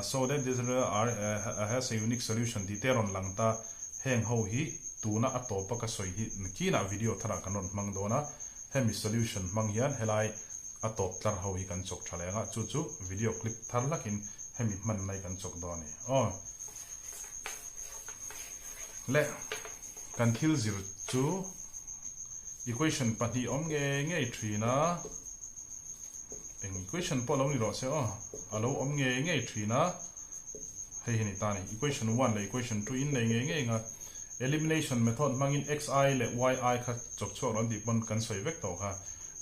S1: So that this are has a unique solution tih te rawn lang ta heng ho hi tuna a tawpa ka sawi hi nakinah video tharah kan rawn hmang dawn a, hemi solution hmang hian helai a tawp tlar ho hi kan chawk tha leh ang a, chu chu video clip thar hlakin hemi hman mai kan chawk dawn a ni. Aw le kan thil zir chu. Equation pahnih awm nge ngei thin a, eng equation pawh lo ni rawh se aw, a lo awm nge ngei thin a, hei hi ni ta a ni, equation one leh equation two in nei ngei ngei ang a, elimination method hmangin xi leh yi kha chawk chhuak lo an tih pawn kan sawi vek tawh kha,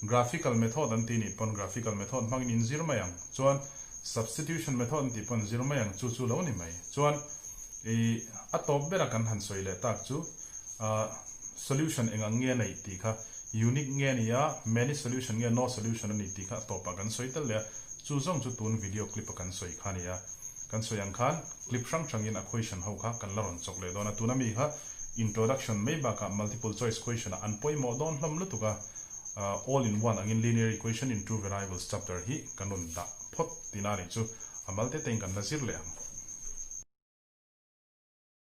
S1: graphical method an tih nih pawn graphical method hmangin in zir mai ang, chuan substitution method an tih pawn zir mai ang chu chu lo ni mai, chuan ih a tawp bera kan han sawi leh tak chu ah. Solution eng ang nge neih tih kha unique nge a ni a, many solution nge no solution a ni tih kha a tawpah kan sawi tel leh a, chu zawng chu tun video clip a kan sawi kha a ni a. Kan sawi ang khan clip hrang hrangin a question ho kha kan la rawn chawk leh dawn a, tuna mi kha introduction mai bakah multiple choice question ah an pawimawh dawn hlawm lutuk a, all in one angin linear equation in two variables chapter hi kan rawn dah phawt tihna a nih chu, a mal te tein kan la zir leh ang.